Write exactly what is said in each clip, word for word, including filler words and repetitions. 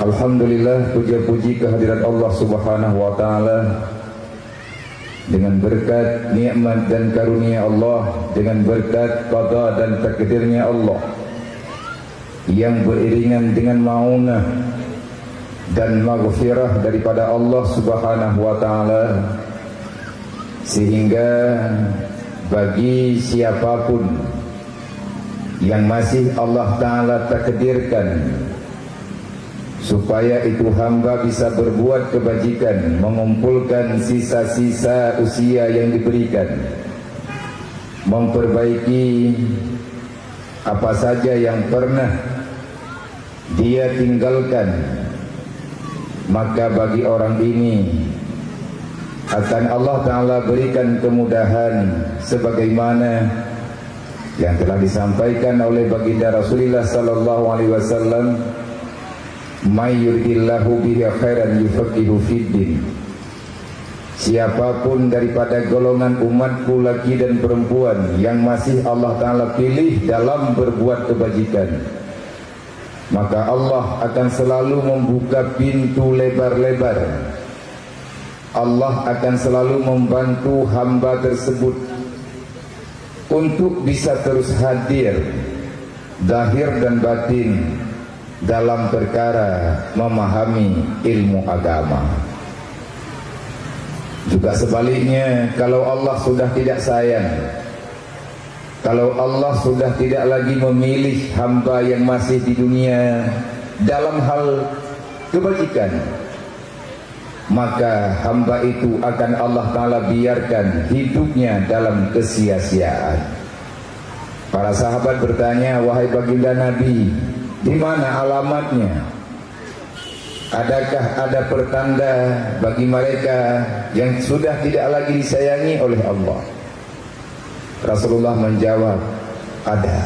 Alhamdulillah, puja-puji kehadirat Allah Subhanahu wa Ta'ala. Dengan berkat nikmat dan karunia Allah, dengan berkat qada dan takdirnya Allah, yang beriringan dengan maunah dan maghfirah daripada Allah Subhanahu wa Ta'ala, sehingga bagi siapapun yang masih Allah Ta'ala takdirkan supaya itu hamba bisa berbuat kebajikan, mengumpulkan sisa-sisa usia yang diberikan, memperbaiki apa saja yang pernah dia tinggalkan, maka bagi orang ini akan Allah Ta'ala berikan kemudahan sebagaimana yang telah disampaikan oleh Baginda Rasulullah sallallahu alaihi wasallam, "May yuridillahu bihi khairan yufaqihu fiddin." Siapapun daripada golongan umatku laki dan perempuan yang masih Allah Ta'ala pilih dalam berbuat kebajikan, maka Allah akan selalu membuka pintu lebar-lebar. Allah akan selalu membantu hamba tersebut untuk bisa terus hadir, zahir dan batin, dalam perkara memahami ilmu agama. Juga sebaliknya, kalau Allah sudah tidak sayang, kalau Allah sudah tidak lagi memilih hamba yang masih di dunia dalam hal kebajikan, maka hamba itu akan Allah Ta'ala biarkan hidupnya dalam kesia-siaan. Para sahabat bertanya, "Wahai Baginda Nabi, di mana alamatnya? Adakah ada pertanda bagi mereka yang sudah tidak lagi disayangi oleh Allah?" Rasulullah menjawab, "Ada.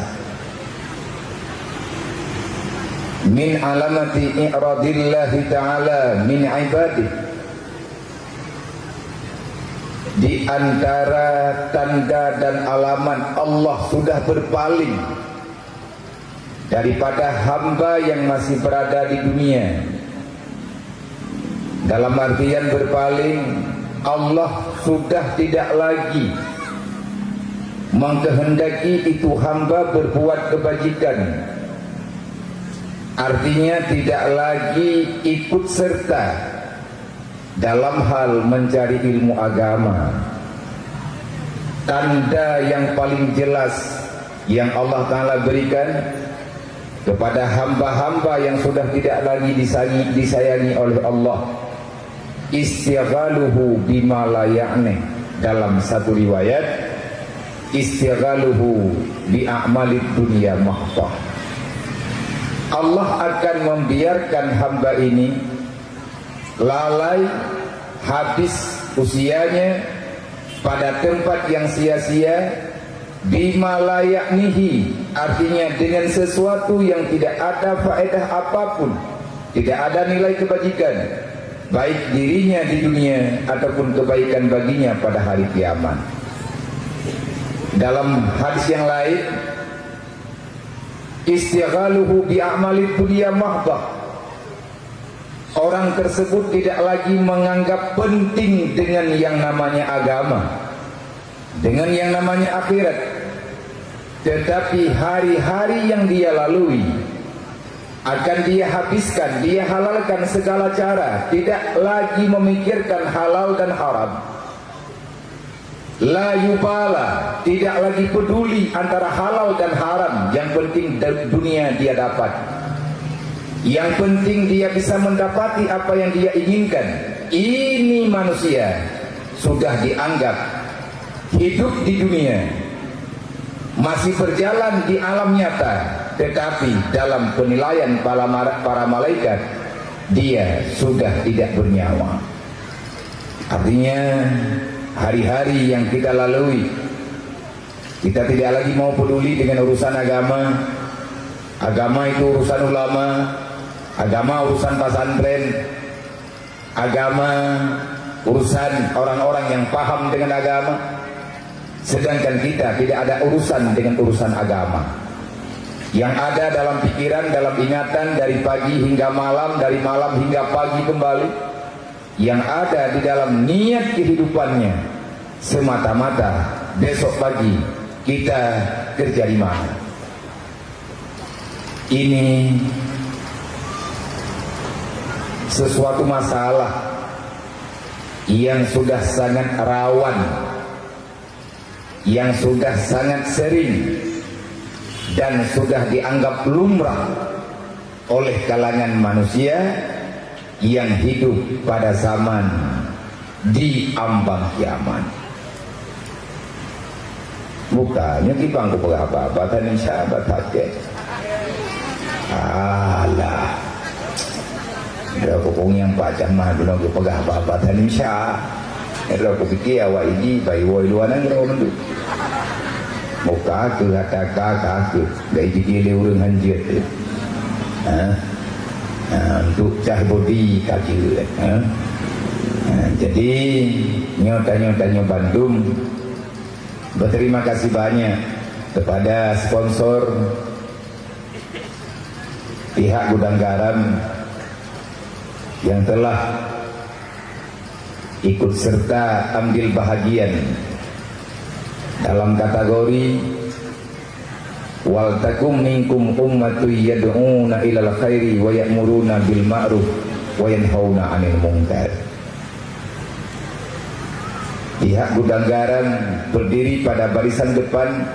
Min alamati i'radillahi ta'ala min ibadih." Di antara tanda dan alamat Allah sudah berpaling daripada hamba yang masih berada di dunia. Dalam artian berpaling, Allah sudah tidak lagi mengkehendaki itu hamba berbuat kebajikan. Artinya tidak lagi ikut serta dalam hal mencari ilmu agama. Tanda yang paling jelas yang Allah Ta'ala berikan kepada hamba-hamba yang sudah tidak lagi disayangi, disayangi oleh Allah, "Istighaluhu bima la ya'ni." Dalam satu riwayat, "Istighaluhu bi a'malid dunya mahdah." Allah akan membiarkan hamba ini lalai, habis usianya pada tempat yang sia-sia, bima la ya'nihi, artinya dengan sesuatu yang tidak ada faedah apapun, tidak ada nilai kebajikan, baik dirinya di dunia ataupun kebaikan baginya pada hari kiamat. Dalam hadis yang lain, "Istighaluhu bi a'malid dunya mahdah." Orang tersebut tidak lagi menganggap penting dengan yang namanya agama, dengan yang namanya akhirat. Tetapi hari-hari yang dia lalui akan dia habiskan, dia halalkan segala cara, tidak lagi memikirkan halal dan haram. La yubala, tidak lagi peduli antara halal dan haram, yang penting da-, dunia dia dapat. Yang penting dia bisa mendapati apa yang dia inginkan. Ini manusia sudah dianggap hidup di dunia, masih berjalan di alam nyata, tetapi dalam penilaian para mara-, para malaikat, dia sudah tidak bernyawa. Artinya, hari-hari yang kita lalui, kita tidak lagi mau peduli dengan urusan agama. Agama itu urusan ulama, agama urusan pesantren, agama urusan orang-orang yang paham dengan agama. Sedangkan kita tidak ada urusan dengan urusan agama. Yang ada dalam pikiran, dalam ingatan dari pagi hingga malam, dari malam hingga pagi kembali, yang ada di dalam niat kehidupannya semata-mata besok pagi kita kerja di mana. Ini sesuatu masalah yang sudah sangat rawan, yang sudah sangat sering dan sudah dianggap lumrah oleh kalangan manusia yang hidup pada zaman di ambang kiamat. Bukannya kibang kupeugah haba-haba, tan insya haba that keu. Alah. Dah kupung nyang pajan mah belum kupeugah haba-haba, tan insya. Dah kupikir awak ini bayi woi luar nanggroe tu. Muka ke kata kaka ke. Dah jadi dia urang hanjeuet tu. Ha? Ha, untuk cah bodi ka jeuet, ha? Ha, jadi, nyoe tanyoe-tanyoe bandum, berterima kasih banyak kepada sponsor pihak Gudang Garam yang telah ikut serta ambil bahagian dalam kategori "Wal takum minkum ummatun yad'una ilal khairi wa ya'muruna bil ma'ruf wa yanhauna 'anil munkar." Pihak Gudang Garam berdiri pada barisan depan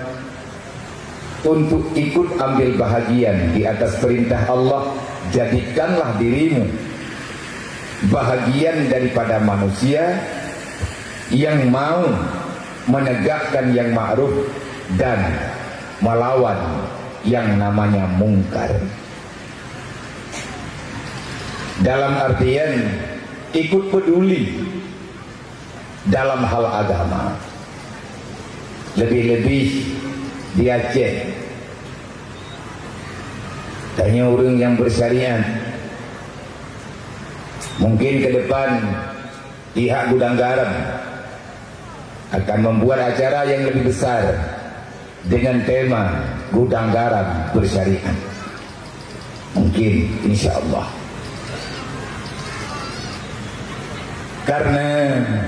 untuk ikut ambil bahagian di atas perintah Allah. Jadikanlah dirimu bahagian daripada manusia yang mau menegakkan yang ma'ruf dan melawan yang namanya mungkar. Dalam artian ikut peduli dalam hal agama. Lebih-lebih di Aceh. Tanyoe ureuëng nyang bersyariat. Mungkin ke depan pihak Gudang Garam akan membuat acara yang lebih besar dengan tema Gudang Garam Bersyariat. Mungkin, insya Allah. Karena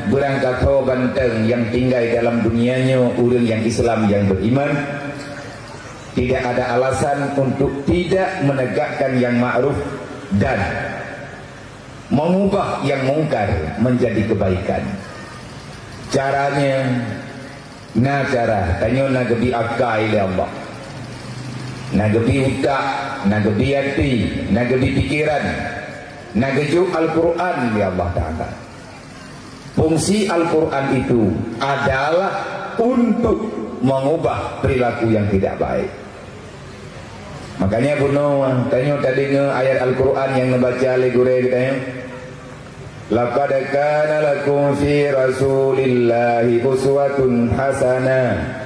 beurangkasoe banteng yang tinggai dalam dunia nyoe ureuëng yang Islam yang beriman, tidak ada alasan untuk tidak menegakkan yang ma'ruf dan mengubah yang mungkar menjadi kebaikan. Caranya, na cara, tanyoe na geubi akai lé Allah. Na geubi utak, na geubi até, na geubi pikeran, na geujok Al-Quran lé Allah Ta'ala. Fungsi Al-Quran itu adalah untuk mengubah perilaku yang tidak baik. Makanya bunoe tanyoe tadeungoe ayat Al-Quran nyang neubaca lé gurée geutanyoe, "Laqad kana lakum fi Rasulillahi uswatun hasanah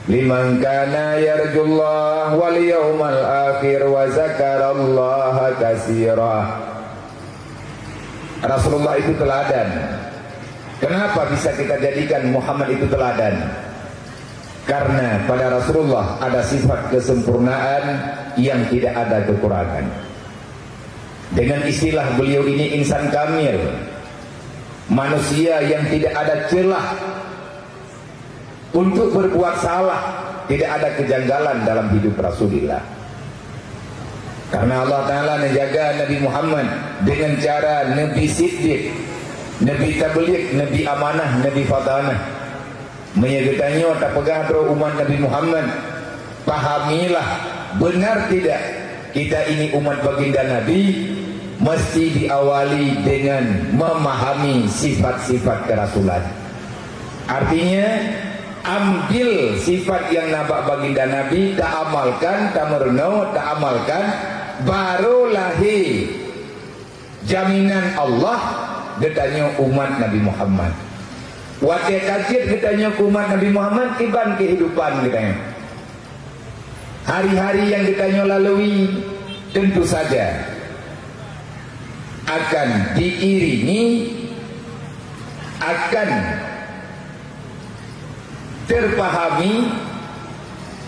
liman kana yarjullaha wal yaumal akhir wa zakarallaha katsira." Rasulullah itu teladan. Kenapa bisa kita jadikan Muhammad itu teladan? Karena pada Rasulullah ada sifat kesempurnaan yang tidak ada kekurangan. Dengan istilah beliau ini, insan kamil, manusia yang tidak ada celah untuk berbuat salah, tidak ada kejanggalan dalam hidup Rasulullah. Karena Allah Ta'ala neujaga Nabi Muhammad dengan cara Nabi Siddiq, Nabi Tabligh, Nabi Amanah, Nabi Fatanah. Meunyoe geutanyoe tapeugah droe umat Nabi Muhammad, pahamilah, benar tidak kita ini umat baginda Nabi, mesti diawali dengan memahami sifat-sifat kerasulan. Artinya, ambil sifat yang na bak baginda Nabi, taamalkan, tameurunoe, taamalkan, baru lahé jaminan Allah geutanyoe umat Nabi Muhammad. Watée ka jeuet geutanyoe keu umat Nabi Muhammad, kiban kehidupan geutanyoe. Hari-hari yang geutanyoe lalui tentu saja akan diiringi, akan terpahami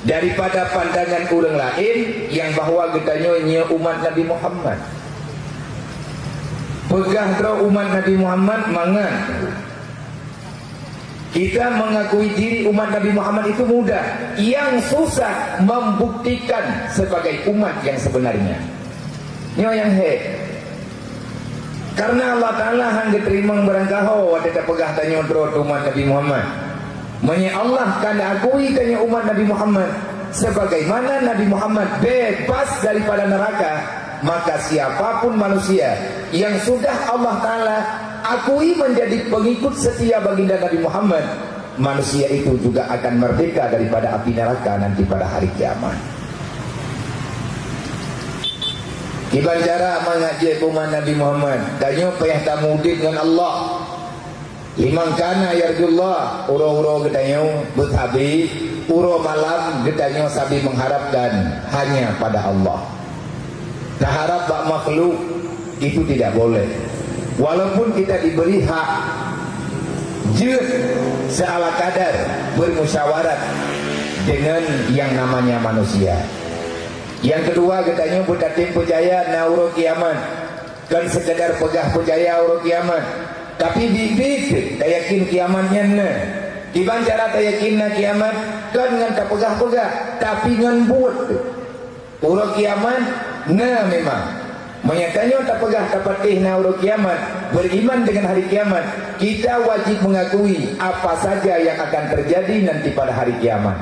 Daripada pandangan ureuëng laén nyang bahwa geutanyoe nyoe umat Nabi Muhammad. Peugah droe umat Nabi Muhammad mangat. Kita mengakui diri umat Nabi Muhammad itu mudah. Yang susah membuktikan sebagai umat yang sebenarnya. Nyoe nyang hék. Karena Allah Ta'ala hana geuteurimong barangkaho watée tapeugah tanyoe droe umat Nabi Muhammad. Meunyoe Allah ka akui tanyoe umat Nabi Muhammad, sebagaimana Nabi Muhammad bebas daripada neraka, maka siapapun manusia yang sudah Allah Ta'ala akui menjadi pengikut setia baginda Nabi Muhammad, manusia itu juga akan merdeka daripada api neraka nanti pada hari kiamat. Kiban cara mangat jeuet umat Nabi Muhammad, tanyoe payah tamudik ngon Allah. Liman kana yarjullah, uroe-uroe geutanyoe beutabi, uroe malam geutanyoe sabe mengharapkan hanya pada Allah. Taharap bak makhluk, itu tidak boleh. Walaupun kita diberi hak jeuet seala kadar bermusyawarat dengan yang namanya manusia. Yang kedua, geutanyoe beutatem peucaya na uroe kiamat. Kon sekadar peugah peucaya uroe kiamat, tapi biet-biet tayakin kiamat nyan na. Kiban cara tayakin na kiamat, kon ngon tapeugah-peugah, tapi ngon buet. Uroe kiamat na memang. Meunyoe tanyoe tapeugah tapatéh na uroe kiamat, beriman dengan hari kiamat, kita wajib mengakui apa saja yang akan terjadi nanti pada hari kiamat.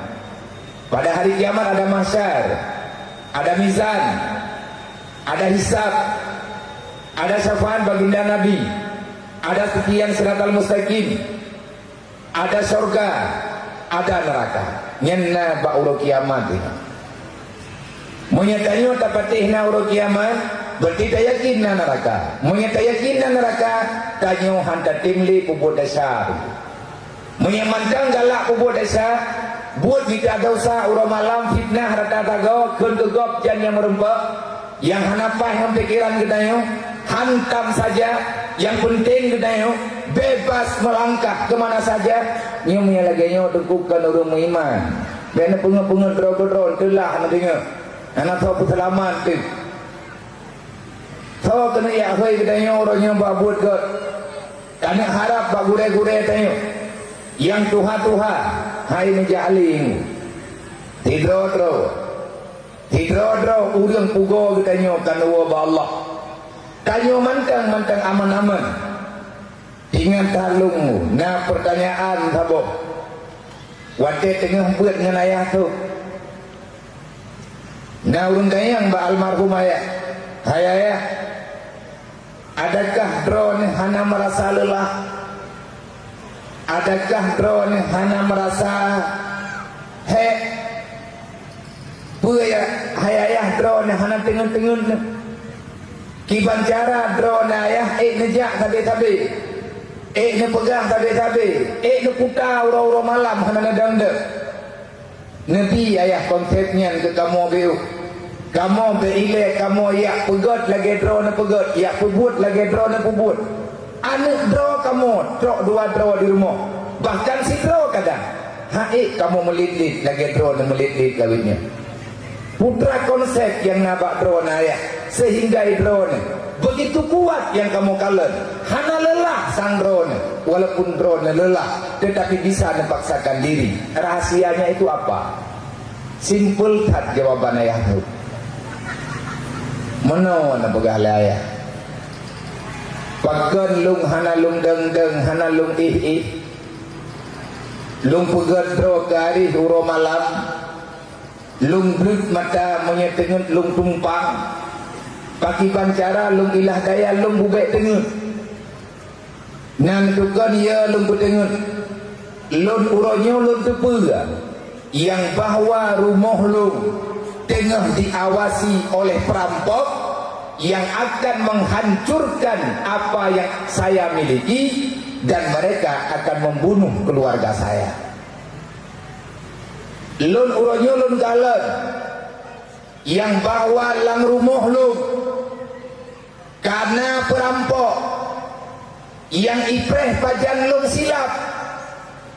Pada hari kiamat ada mahsyar, ada mizan, ada hisab, ada syafaat baginda Nabi, ada titian siratal mustaqim, ada syurga, ada neraka. Nyan na bak uroe kiamat nyoe. Meunyoe tanyoe tapatéh na uroe kiamat, berarti tayakin na neraka. Meunyoe tayakin na neraka, tanyoe hana tatem lé peubuet desya. Meunyoe mantong galak peubuet desya, buet mita desya uroe malam, fitnah rata sagoe, kheun keu gob jan nyang meureumpok, nyang hana paih ngon pikeran geutanyoe, hantam saja, nyang peunteng geutanyoe bebas meulangkah keu mana saja. Nyoe meunyoe lagée nyoe teungku kon ureuëng meuiman. Bék neupeungeut-peungeut droe keudroe, teulah neudeungoe. Hana soe peuseulamat teuh. Soe keuneuk jak hôi geutanyoe uroe nyoe bak buet gét. Keuneuk harab bak gurée-gurée tanyoe nyang tuha-tuha, hai meujak aling. Sidroe-droe, sidroe-droe ureuëng pugoe geutanyoe ka neuwoe bak Allah. Tanyoe mantong-mantong aman-aman. Ingat that lôn, na peurtanyaan saboh. Watée teungoh beuet ngon ayah teuh, na ureuëng tanyong bak almarhum ayah, "Hai ayah, adakah droeneuh hana meurasa leulah? Adakah droeneuh hana meurasa hék? Peue ya, hai ayah, droeneuh hana teungeut-teungeut neuh? Kiban cara droeneuh ayah ék neujak sabe-sabe, ék neupeugah sabe-sabe, ék neuputa uroe-uroe malam hana neudong-dong?" Neubi ayah konsep nyan keu kamoe beuh. Kamoe beu ilée kamoe jak peugét lagée droeneuh peugét, jak peubuet lagée droeneuh peubuet. Aneuëk droe kamoe trok dua droe di rumoh, bahkan sidroe kadang. Hana ék kamoe meulit-lit lagée droeneuh meulit-lit lawét nyoe. Putra konsep nyang na bak droeneuh ayah, sehingga droeneuh begitu kuat nyang kamoe kalon, hana leulah sang droeneuh, walaupun droeneuh leulah, tetapi bisa neupaksakan diri. Rahasianya itu apa? Simpel that jawaban ayah teuh. Meunoe neupeugah lé ayah, "Pakon lôn hana lôn dong-dong, hana lôn éh-éh? Lôn peugét droe keu aréh uroe malam, lôn bleuet mata meunyoe teungeut lôn tumpang, pakiban cara lôn ilah daya lôn bubek teungeut?" Nan tukon ya lôn peuteungeut, lôn uroe nyoe lôn teupeue nyang bahwa rumoh lôn teungoh diawasi oleh perampok yang akan menghancurkan apa yang saya miliki dan mereka akan membunuh keluarga saya. Lôn uroe nyoe lôn kalon nyang bahwa lam rumoh lôn ka na perampok nyang ipreh pajan lôn silap,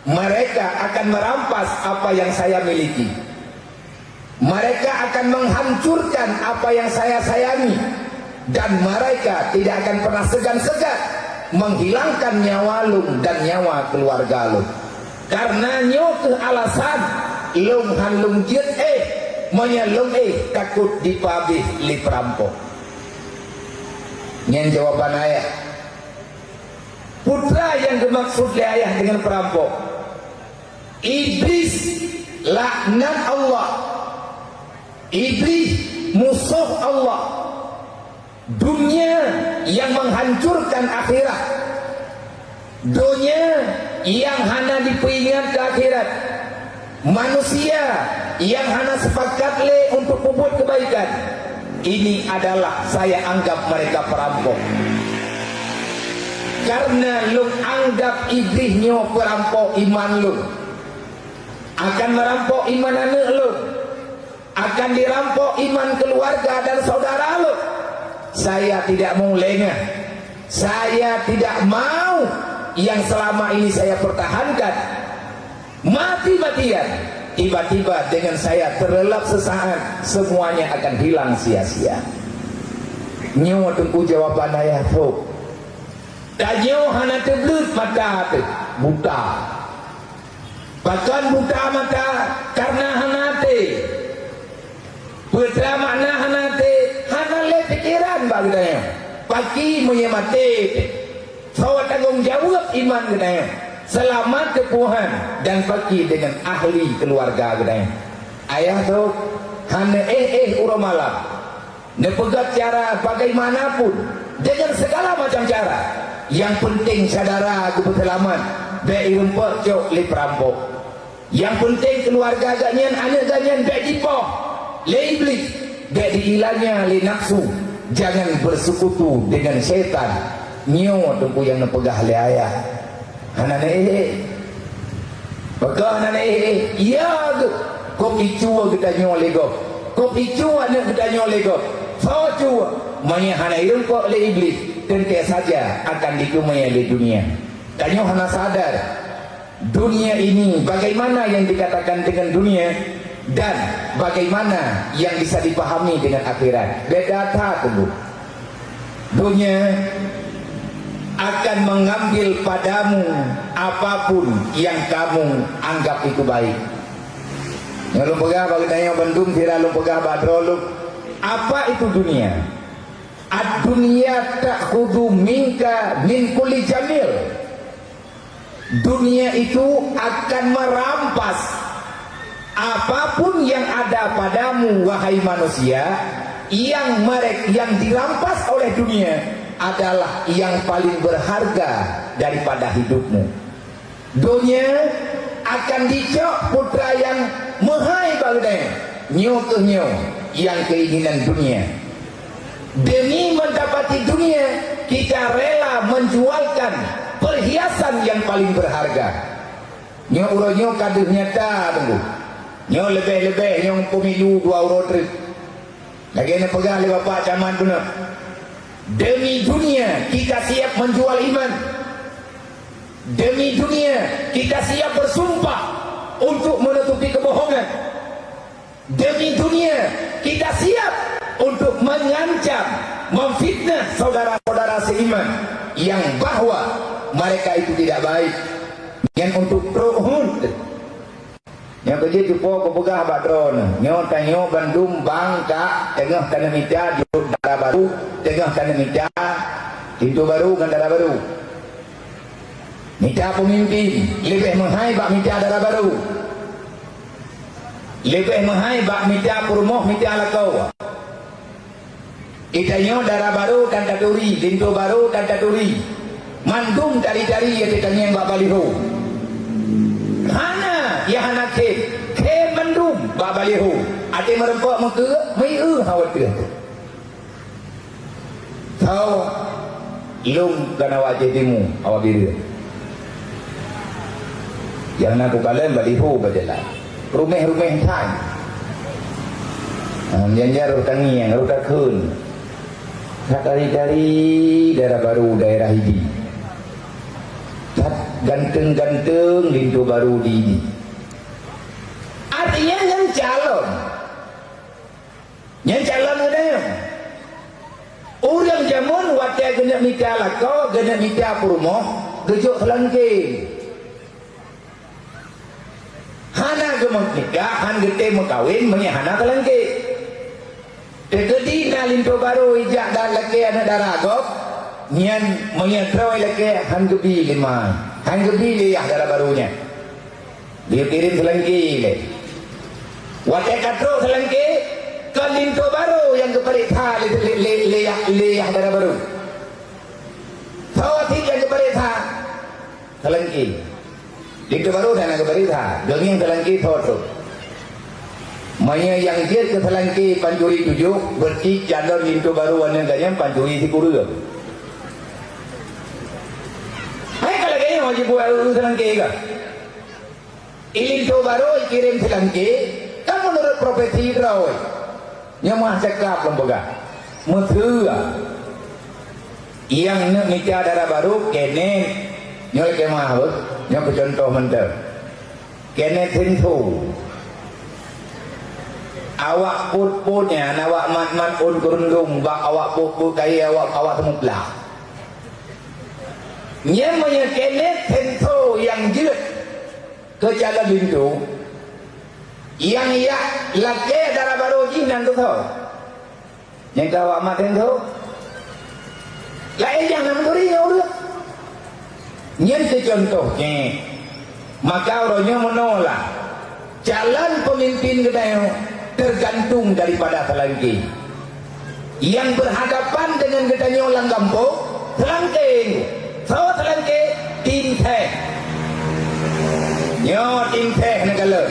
mereka akan merampas apa yang saya miliki. Mereka akan menghancurkan apa yang saya sayangi, dan mereka tidak akan pernah segan-segan menghilangkan nyawa lôn dan nyawa keluarga lôn. Karena nyoe kheueh alasan lôn han lôn jeuet éh, meunyoe lôn éh takot jipeuhabéh lé peurampok. Nyan jawaban ayah. Peue nyang geumaksud lé ayah deungon peurampok? Iblis, laknat Allah. Iblis, musoh Allah. Dunia yang menghancurkan akhirat. Dunia yang hana jipeuingat keu akhirat. Manusia yang hana sepakat lé untuk peubuet kebaikan. Ini adalah saya anggap mereka perampok. Karena lôn anggap Iblis nyoe perampok iman lôn. Akan merampok iman aneuk lôn. Akan dirampok iman keluarga dan saudara lôn. Saya tidak mau lengah. Saya tidak mau yang selama ini saya pertahankan mati-matian, tiba-tiba dengan saya terlelap sesaat, semuanya akan hilang sia-sia. Nyoe teungku jawaban ayah trok. Tanyoe hana teubleuet mata teuh, buta. Pakon buta mata? Karena hana até. Peue makna hana até? Hana lé pikeran bak geutanyoe. Paki meunyoe maté, soe tanggong jaweueb iman geutanyoe? Seulamat keu Tuhan dan paki deungon ahli keuluwarga geutanyoe. Ayah trok hana éh-éh uroe malam. Neupeugah cara bagaimanapun, dengan segala macam cara. Yang penting syedara geupeuseulamat, bék irumpok cok lé peurampok. Yang penting keuluwarga geuh nyan, aneuk geuh nyan bék jipoh lé Iblih, bék diilanya lé nafsu. Jangan bersekutu dengan syaitan. Nyoe teungku nyang neupeugah lé ayah. Hana na éh-éh. Pakon hana na éh-éh? Ya geuh. Kop icu geutanyoe lé gob. Kop icu aneuk geutanyoe lé gob. Soe cu? Meunyoe hana irumpok lé Iblih, teuntée saja akan dikeumée lé dunia. Tanyoe hana sadar. Dunia ini, bagaimana yang dikatakan dengan dunia dan bagaimana yang bisa dipahami dengan akhirat? Beda that teungku. Dunia akan mengambil padamu apapun yang kamu anggap itu baik. Nyang lôn peugah bak geutanyoe bandum sira lôn peugah bak droe lôn. Apa itu dunia? Ad-dunya ta'khudhu minka min kulli jamil. Dunia itu akan merampas apapun yang ada padamu, wahai manusia, yang merek-, yang dirampas oleh dunia adalah yang paling berharga daripada hidupmu. Dunia akan dicok putra yang meuhai bak geutanyoe. Nyoe kheueh nyoe yang keinginan dunia. Demi mendapati dunia, kita rela menjualkan perhiasan yang paling berharga. Nyoe uroe nyoe ka deuh nyata teungku. Nyoe leubeh-leubeh nyang pemilu dua uroe treuk. Lagée neupeugah lé Bapak Camat bunoe, demi dunia kita siap menjual iman. Demi dunia kita siap bersumpah untuk menutupi kebohongan. Demi dunia, kita siap untuk mengancam, memfitnah saudara-saudara seiman yang bahwa mereka itu tidak baik. Nyan untuk trok hut. Nyang keujeuet cupo kupeugah bak droeneuh, nyoe tanyoe bandum bangka teungoh taneumita jurut dara barô, teungoh taneumita pintoe barô ngon dara barô. Mita peumimpin leubeh meuhai bak mita dara barô. Leubeh meuhai bak mita peurumoh, mita lakoe. Geutanyoe dara barô tan taturi, linto barô tan taturi. Mandum tari-tari nyang teutangieng bak baliho. Hana nyang hana khém, khém mandum bak baliho. Até meurumpok meukeue, meuieu hawa teuh. Tho, lôn kana wajéb timu awak bireuen. Nyang na kukalon baliho bak jalan. Ruméh-ruméh that. Ha, nyan-nyan roh tangieng, roh takheun. That tari-tari dara barô daerah Idi. That ganteng-ganteng linto barô di Idi. Artinya nyang calon. Nyan calon geutanyoe. Ureuëng jameun watée geuneuk mita lakoe, geuneuk mita peurumoh, geujok seulangké. Hana geumeunikah, han geutem meukawen meunyoe hana seulangké. Teukeudi na linto barô ijak dan lakée aneuëk dara gob, nyan meunyoe droe lakée han geubi lé ma, han geubi lé yah dara barô nyan. Geukirém seulangké lé. Watée ka trok seulangké, kon linto barô nyang geupareksa lé, lé, lé, lé yah, lé yah dara barô. Soe cit nyang geupareksa? Seulangké. Linto barô hana geupareksa. Geungieng seulangké soe trok. Meunyoe nyang jeuet keu seulangké pancuri tujoh, beureuti calon linto barô aneuëk geuh nyan pancuri sikureueng. Hai ka lagée nyoe jibuet ureuëng seulangké ka. Linto barô ikirém seulangké, kan meunurot profesi droe. Nyoe meuah cakap lom peugah. Meuseue. Nyang neuk mita dara barô, kenet. Nyoe lakée meuah beuh. Nyoe keu cuntoh mantong. Kenet sinso. Awak pôt-pôt nyan, awak mat-mat ôn keurundong, bak awak pôt-pôt kayée, awak, awak seumuplah. Nyan meunyoe kenet sinso nyang jeuet keu calon linto, nyang jak lakée dara barô jih nan keusoe? Nyang ka awak mat sinso? Laén nyang na meuturi nyoe ureuëng. Nyan keu cuntoh nyoe. Maka uroe nyoe meunoe lah, calon peumimpin geutanyoe teugantung daripada seulangké. Nyang beuhadapan deungon geutanyoe lam gampông, seulangké. Soe seulangké? Tim seh. Nyoe tim seh neukalon.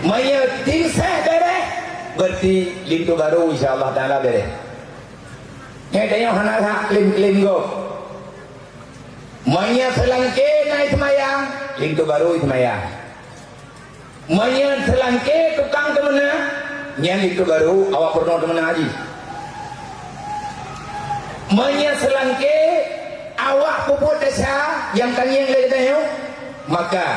Meunyoe tim seh béréh, beureuti linto barô insya Allah Taala béréh. Nyoe tanyoe hana that klaim-klaim gob. Meunyoe seulangké na seumayang, linto barô seumayang. Meunyoe seulangké tukang teumeuna, nyan linto barô awak peurunoe teumeuna jih. Meunyoe seulangké awak peubuet desya nyang tangieng lé geutanyoe, maka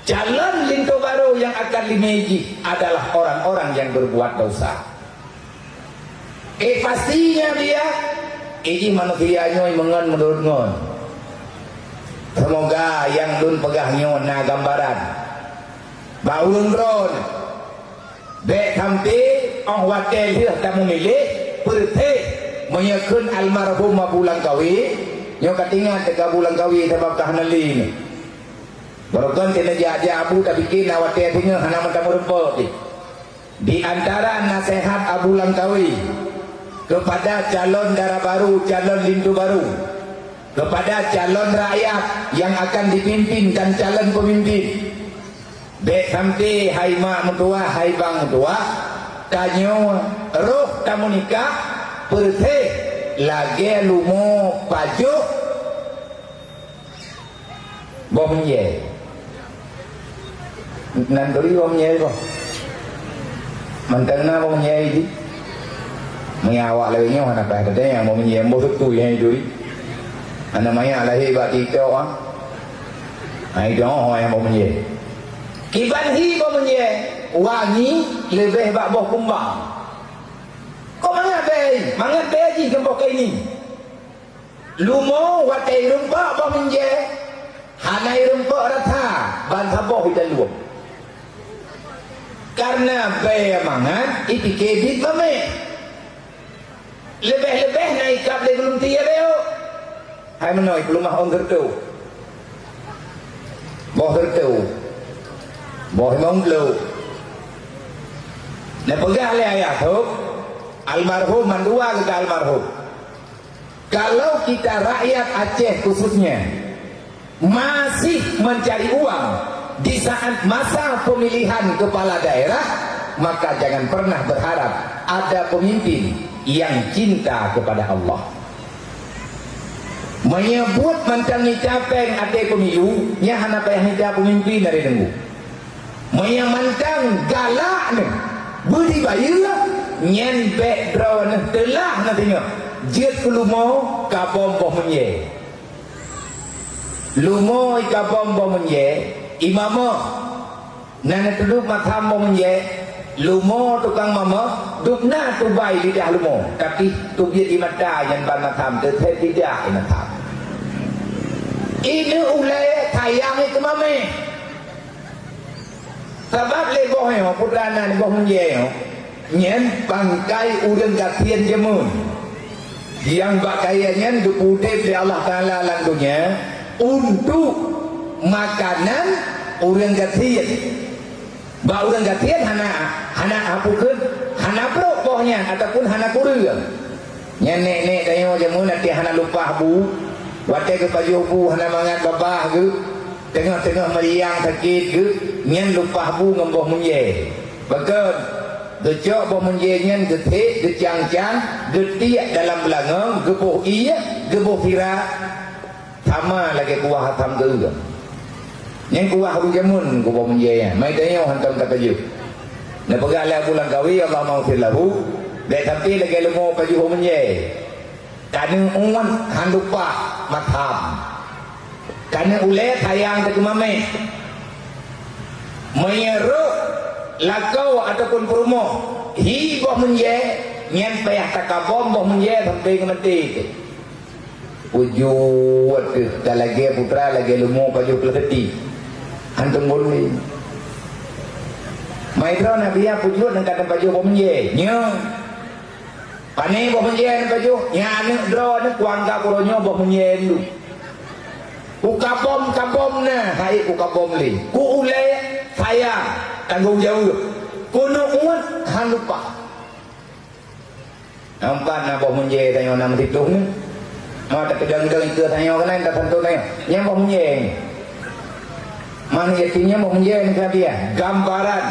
calon linto barô nyang akan limé jih adalah orang-orang yang berbuat dosa. Eh, pastinya dia, eh, jih manusia nyoe meungon meunurot ngon. Seumoga nyang lôn peugah nyoe na gambaran bak ureuëng droeneuh. Bék sampai óh watée lheueh tamumiléh, peureuséh meunyoe kheun almarhum Abu Langkawi, nyoe ka teuingat teuka Abu Langkawi sabab ka hana lé nyoe. Barokon keuneuk jak-jak Abu tapike na watée singoh hana meutameurumpok jih. Di antara nasihat Abu Langkawi kepada calon dara baru, calon linto baru, kepada calon rakyat yang akan dipimpin dan calon pemimpin, bék sampai hai mak meutuwah, hai bang meutuwah, tanyoe roh tameunikah peureuséh lagée lumo pajoh boh meunjée. Nan turi boh meunjée boh. Mantong na boh meunjée jih. Meunyoe awak lagée nyoe hana paih teuntée nyang boh meunjée boh teutu nyang turi. Aneuk manyak lahé bak TikTok ah. Hai doh nyang boh meunjée. Kiban hi boh meunjée wangi leubeh bak boh kumbang. Kok mangat bée? Mangat bée jih keu boh kaini. Lumo watée irumpok boh meunjée, hana irumpok rata ban saboh idalom. Kareuna bée mangat ipike bit mamé. Leubeh-leubeh na ikab lé gulunti ya leo. Hai meunoe peuleumah ôn seureutoh. Boh seureutoh. Boh limong ploh. Neupeugah lé ayah tôb, almarhum mandua geuka almarhum. Kalau kita rakyat Aceh khususnya masih mencari uang di saat masa pemilihan kepala daerah, maka jangan pernah berharap ada pemimpin yang cinta kepada Allah. Meunyoe buet mantong mita péng até pemilu, nyan hana payah mita pemimpin dari teunggu. Meunyoe mantong galak neuh, beudi bayeue, nyan bék droeneuh teulah na singoh jeuet keu lumo kabom boh meunjée. Lumo ikabom boh meunjée, imamoh na neutuduk matam boh meunjée, Lumo tukang mamah, dubna tubai lidah lumo, tapi teubiet di mata nyan ban matam, teuthét lidah di matam. Ineuk ulée sayang keu mamèh. Sabab lé boh nyoe, putra nan boh meunjée nyoe, nyan bangkai ureuëng gasien jameun. Nyang bak kayée nyan geupeuudeb lé Allah Taala lam donya untuk makanan ureuëng gasien. Bak ureuëng gasien hana, hana hapukon, hana brok boh nyan ataupun hana kureueng. Nyan nék-nék tanyoe jameun até hana lumpah bu, watée geupajoh bu hana mangat babah geuh, teungoh-teungoh meriang sakét geuh, nyan lumpah bu ngon boh meunjée. Pakon, geucok boh meunjée nyan geuthek, geucang-cang, geutiek dalam beulangong, geuboh ié, geuboh sira. Sama lagée kuah asam geuh. Nyang kuah ureuëng jameun kuboh meunjée nyan, mai tanyoe hantom tapajoh. Neupeugah lé Abu Langkawi, Allahumma ghfir lahu, bék sampai lagée leumo pajoh meunjée. Kaneuk uet han lumpah matam. Kaneuk ulée sayang teukeumameh. Meunyoe rôh lakoe ataupun peurumoh hi boh meunjée, nyan payah takabom boh meunjée sampai keu maté teuh. Peujuet keuh ka lagée putra lagée leumo pajoh keuleuseuti. Hantom boleh. Maidroe Nabi ya peujuet nang ka tapajoh boh meunjée. Nyoe. Pane boh meunjée nang pajoh? Nyan aneuk droe nyoe kuanggab uroe nyoe boh meunjée lôn. Kukabom-kabom na, hai kukabom lé. Ku ulée sayang, tanggong jaweueb. Kuneuk uet han lumpah. Nampak na boh meunjée tanyoe na meusiploh ni. Ma tapeudong-dong ikeue tanyoe keunan tasantot tanyoe. Nyan boh meunjée. Manusia yatim nyan boh meunjée ni keubiah. Gambaran.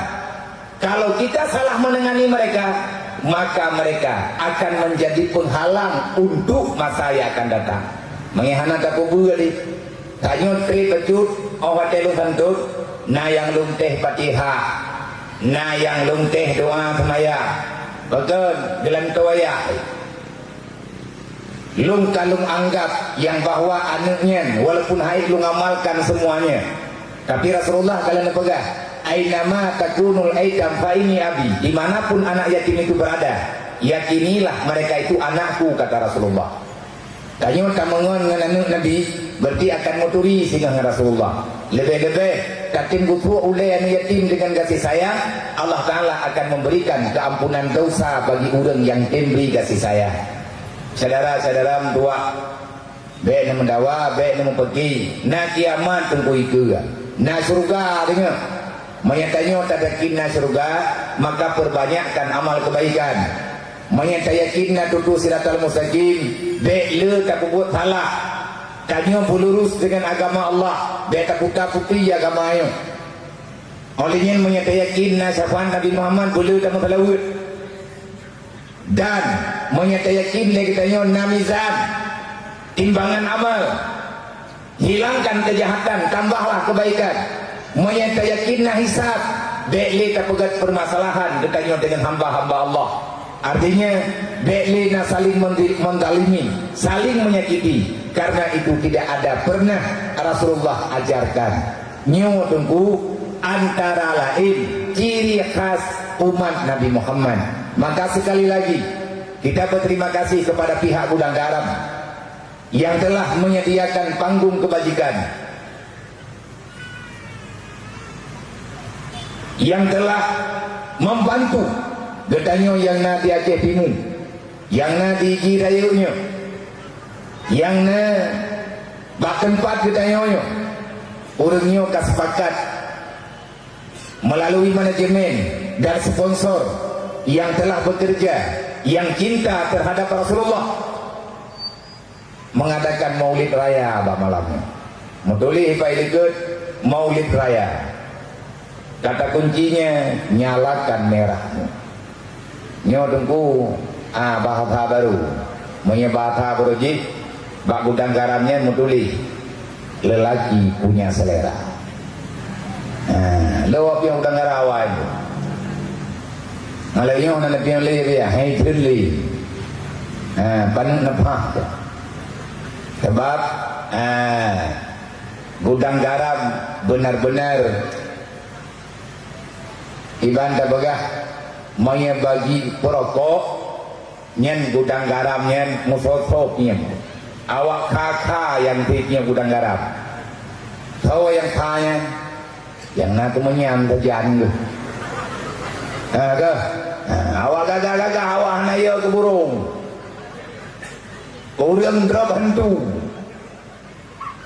Kalau kita salah menangani mereka, maka mereka akan menjadi penghalang untuk masa yang akan datang. Meunyoe hana tapeubeue lé. Tanyoe trép bacut, óh watée lôn santot, na nyang lôn teh Fatihah, na nyang lôn teh doa seumayang. Pakon geulantoe ayah. Lôn ka lôn anggab nyang bahwa aneuk nyan, walaupun hai lôn amalkan semuanya. Tapi Rasulullah ka lheueh neupeugah, "Ainama takunul aitam fa ini abi." Dimanapun anak yatim itu berada, yakinilah mereka itu anakku, kata Rasulullah. Tanyoe tameungon ngon aneuk Nabi, berarti akan meuturi singoh ngon Rasulullah. Leubeh-leubeh, tatem geutrok ulée aneuk yatim dengan gaséh sayang, Allah Taala akan memberikan keampunan dosa bagi ureuëng nyang tem bri gaséh sayang. Syedara-syedara meutuwah, bék neumeudawa, bék neumeupeuki, na kiamat teungku ikeue, na syeuruga deungoe. Meunyoe tanyoe tayakin na syeuruga, maka perbanyakkan amal kebaikan. Meunyoe tayakin na tutoe siratal mustaqim, bék le tapeubuet salah. Tanyoe beulurus deungon agama Allah, bék taputa-puti agama nyoe. Óh lheueh nyan meunyoe tayakin na syafaat Nabi Muhammad, beule tameuseulaweuet. Dan meunyoe tayakin lé geutanyoe na mizan, timbangan amal, hilangkan kejahatan, tambahlah kebaikan. Meunyoe tayakin na hisab, bék lé tapeugét permasalahan geutanyoe deungon hamba-hamba Allah. Artinya, bék lé na saling mendi-, mendalimi, saling menyakiti, karena itu tidak ada pernah Rasulullah ajarkan. Nyoe teungku antara laén ciri khas umat Nabi Muhammad. Maka sekali lagi, kita berterima kasih kepada pihak Gudang Garam yang telah menyediakan panggung kebajikan, yang telah membantu geutanyoe nyang na di Aceh Timu, nyang na di Idi Rayeuk nyoe, nyang na bak teumpat geutanyoe nyoe. Ureuëng nyoe ka sepakat melalui manajemen dan sponsor yang telah bekerja, yang cinta terhadap Rasulullah, mengadakan Maulid Raya bak malam nyoe. Meutuléh bak likot Maulid Raya. Kata kuncinya, nyalakan merahmu. Nyoe teungku, ah, bahasa baru. Meunyoe bahasa baru jih, bak Gudang Garam nyan meutuléh, "Lelaki punya selera." Ah, lo pion Gudang Garam awai tu. Malah nyoe na pion lé dia, hai lé. Ah, paneuk neupah tu. Sebab, ah, Gudang Garam benar-benar iban tapeugah Meunyoe bagi peurokok, nyan gudang garam nyan meusoe-soe nyan. Awak kha-kha nyang tieb nyan gudang garam. Soe nyang kha nyan? Nyang na keumeunyan sajan geuh. Ha, geuh. Ha, awak gagah-gagah, awak hana yö keu burông. Ureuëng drob hantu.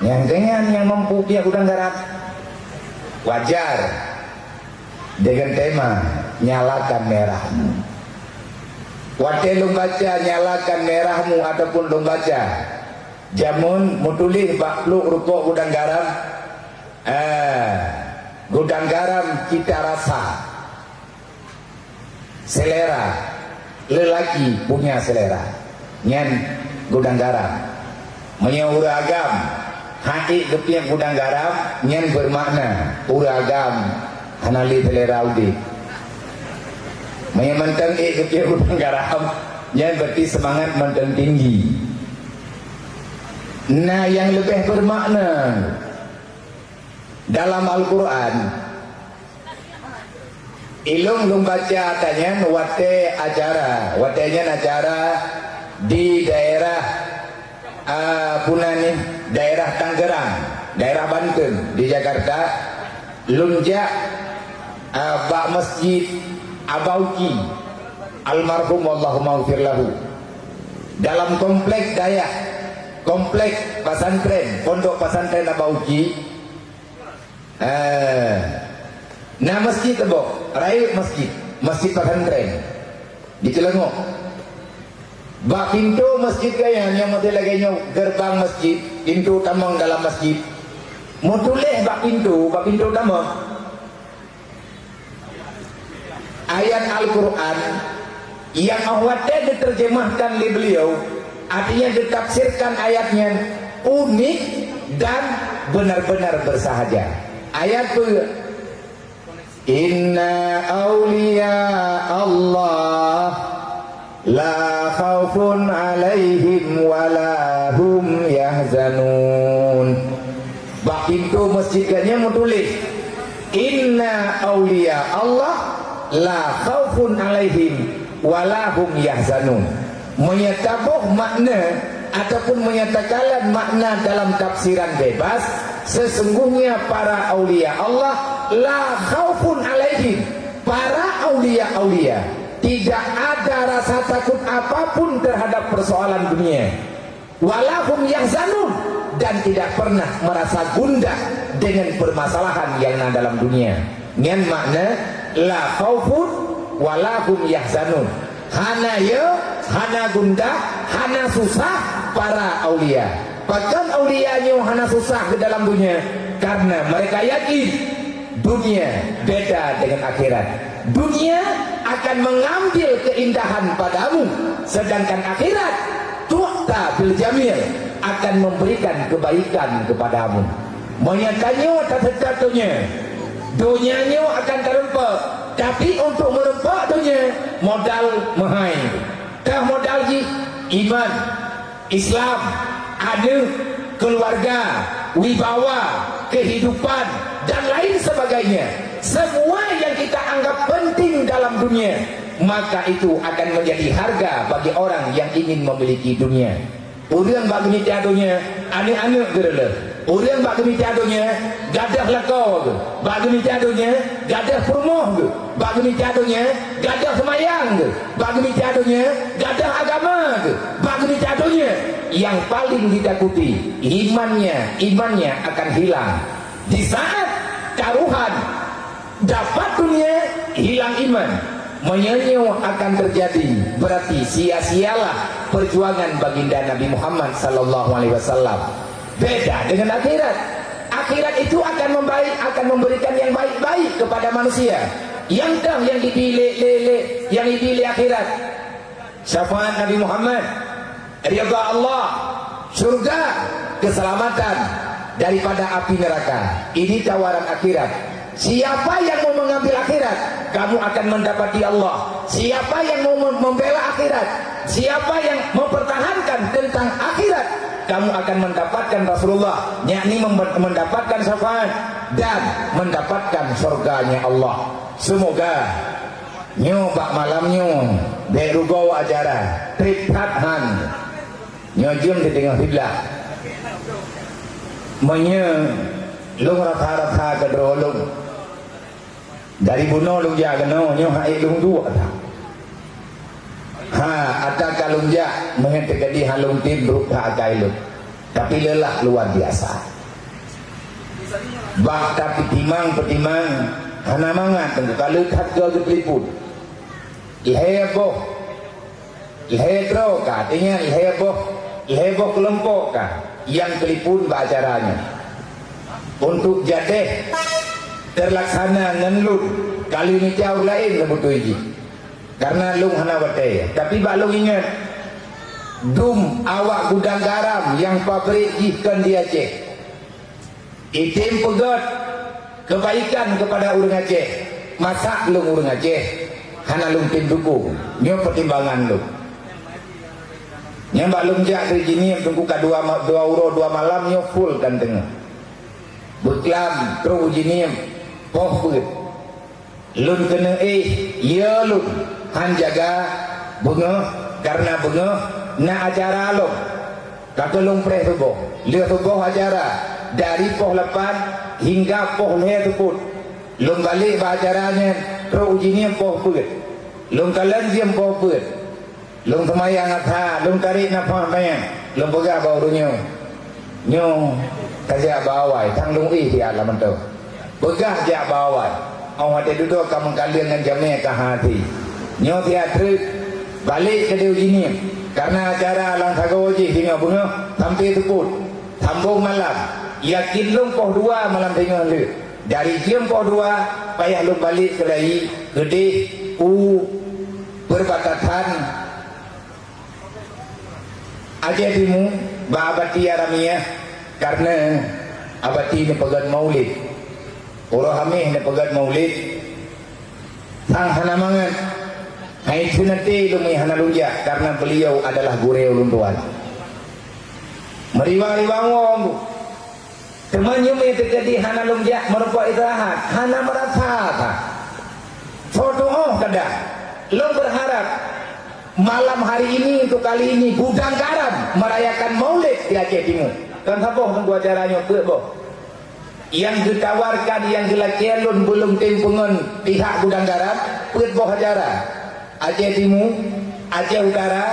Nyang keu nyan nyang mampu piep gudang garam. Wajar. Dengan tema, "Nyalakan merahmu." Watée lôn baca, "Nyalakan merahmu," ataupun lôn baca, jameun meutuléh bak pluek rukok gudang garam, eh, gudang garam cita rasa. Selera, lelaki punya selera. Nyan gudang garam. Meunyoe ureuëng agam han ék geupiep gudang garam, nyan beumakna ureuëng agam hana lé selera udeb. Meunyoe mantong ék geupiep gudang garam, nyan berarti seumangat mantong tinggi. Na nyang leubeh beumakna dalam Al-Quran. Ilôn lôn baca ata nyan watée acara, watée nyan acara di daerah, ah, puna nih, daerah Tangerang, daerah Banten di Jakarta. Lôn jak, ah, bak Masjid Abauci, almarhum, Allahumma ghfir lahu. Dalam komplek dayah, komplek pesantren, pondok pesantren Abauci, Eh, na masjid teuboh, rayeuk masjid, masjid pesantren di Ceuleungok. Bak pintoe masjid gaya nyang meuteulagée nyoe, gerbang masjid, pintoe tamong dalam masjid. Meutuléh bak pintoe, bak pintoe tamong. Ayat Al-Quran nyang óh watée diterjemahkan lé beliau, artinya ditafsirkan ayat nyan unik dan benar-benar bersahaja. Ayat peue? "Inna auliya Allah la khaufun alaihim wa la hum yahzanun." Bak pintoe masjid geuh nyan meutuléh, "Inna auliya Allah la khaufun alaihim wa la hum yahzanun." Meunyoe taboh makna ataupun meunyoe takalon makna dalam tafsiran bebas, sesungguhnya para aulia Allah la khaufun alaihim, para aulia-aulia tidak ada rasa takut apapun terhadap persoalan dunia. Wa la hum yahzanun, dan tidak pernah merasa gundah dengan permasalahan yang na dalam dunia. Nyan makna la khaufun wa la hum yahzanun. Hana yö, hana gundah, hana susah para aulia. Pakon aulia nyoe hana susah di dalam dunia? Karena mereka yakin dunia beda dengan akhirat. Dunia akan mengambil keindahan padamu, sedangkan akhirat tu'ta bil jamil, akan memberikan kebaikan kepadamu. Meunyoe tanyoe taseutôt donya, donya nyoe akan tareumpok, tapi untuk meureumpok donya modal meuhai. Teuh modal jih iman, Islam, aneuk, keluarga, wibawa, kehidupan, dan lain sebagainya. Semua yang kita anggap penting dalam dunia, maka itu akan menjadi harga bagi orang yang ingin memiliki dunia. Ureuëng bak geumita donya, aneuk-aneuk geureuleuh. Ureuëng bak geumita donya, gadôh lakoe geuh. Bak geumita donya, gadôh peurumoh geuh. Bak geumita donya, gadôh seumayang geuh. Bak geumita donya, gadôh agama geuh. Bak geumita donya, yang paling ditakuti, imannya, imannya akan hilang. Di saat taruhan dapat dunia, hilang iman. Meunyoe nyoe akan terjadi, berarti sia-sialah perjuangan baginda Nabi Muhammad sallallahu alaihi wasallam. Beda dengan akhirat. Akhirat itu akan membaik, akan memberikan yang baik-baik kepada manusia. Nyang teuh nyang jibi lé, lé, lé, nyang jibi lé akhirat. Syafaat Nabi Muhammad, ridha Allah, syurga, keselamatan daripada api neraka. Ini tawaran akhirat. Siapa yang mau mengambil akhirat, kamu akan mendapati Allah. Siapa yang mau mem-, membela akhirat, siapa yang mempertahankan tentang akhirat, kamu akan mendapatkan Rasulullah, yakni mem-, mendapatkan syafaat dan mendapatkan surganya Allah. Semoga Nyoe bak malam nyoe, bèk rugoe acara, trép that han. Nyoe jeuem siteungoh siblaih. Meunyoe lôn rasa-rasa keudroe lôn, dari bunoe lôn jak keunoe, nyoe han ék lôn duek that. Ha, ata ka lôn jak, meuheuét teukeudi han lôn tem brok that akai lôn. Tapi leulah luar biasa. Bak tapeutimang-peutimang, hana mangat teungku ka lheueh that goe geutelepon. Lhèe boh, lhèe droe ka, artinya lhèe boh, lhèe boh keulompok ka nyang telepon bak acara nyoe. Untuk jadeh teulaksana ngon lôn, ka lheueh mita ureueng laén lôn beutôi jih. Karena lôn hana watèe. Tapi bak lôn ingat, dum awak gudang garam nyang pabrik jih kon di Aceh. Item peugöt kebaikan kepada ureueng Aceh. Masak lôn ureueng Aceh, hana lôn tem dukung. Nyoe peutimbangan lôn. Nyang bak lôn jak keu Uji Niem teungku ka dua ma-, dua uroe dua malam nyoe full kan teungoh. Beuklam trok Uji Niem, poh peuet. Lôn keuneuk éh, yö lôn han jaga beungoh, karena beungoh na acara lom. Ka keuh lôn preh suboh, lheueh suboh acara dari poh lapan hingga poh lhèe seupôt. Lôn balek bak acara nyan trok Uji Niem poh peuet. Lôn kalon jeuem poh peuet. Lôn seumayang atra, lôn tarek nafah manyang, lôn peugah bak ureueng nyoe, "Nyoe tajak bak awai, sang lôn éh siat lam mantong." Peugah jak bak awai. Óh watèe dudoe ka meukalon ngon jamèe ka hase. Nyoe siat treuk balek keudéh Uji Niem, karena acara lam sagoe jih singoh beungoh sampoe seupôt, sambông malam. Yakin lôn poh dua malam singoh lheueh. Dari jeuem poh dua payah lôn balek keudéh, keudéh u perbatasan Aceh Timu bak Abati Aramiah, karena Abati neupeugöt maulid. Uroe Hamèh neupeugöt maulid, sang hana mangat. Hai seunati lôn hana lôn jak, karena beliau adalah gurèe ulôn tuan. Meuriwang-riwang woe. Teuma nyoe teukeudi hana lôn jak meurumpok istirahat, hana meurasa that. Soe tuoh kada. Lôn beurharap malam hari ini untuk kali ini Gudang Garam merayakan Maulid di Aceh Timu. Kon saboh teungku acara nyoe, peuet boh. Nyang geutawarkan, nyang geulakèe lôn beulom tem peungon pihak Gudang Garam, peuet boh acara. Aceh Timu, Aceh Utara,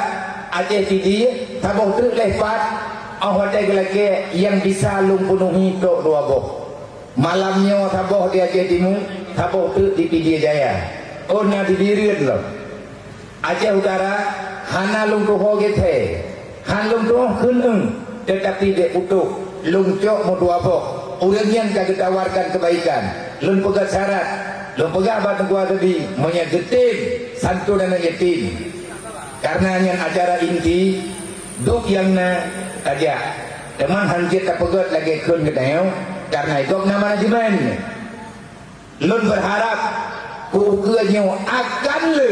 Aceh Pidie, saboh teuk lhèe pat, óh watèe geulakèe nyang bisa lôn peunuhi trok dua boh. Malam nyoe saboh di Aceh Timu, saboh teuk di Pidie Jaya. Oh, na di Bireuen lom. Aceh Utara hana lôn tuho gét thèe. Han lôn tuho kheun-eung, teutapi bèk putôh, lôn cok meudua boh. Ureueng nyan ka geutawarkan keubaikan. Lôn peugah syarat, lôn peugah bak Teungku Azebi, meunyoe geutem santôn aneuk yatim. Karena nyan acara inti, duek nyang na tajak. Teuma han jeuet tapeugöt lagèe kheun geutanyoe, karena gob na manajemen. Lôn beurharap keu ukeue nyoe akan le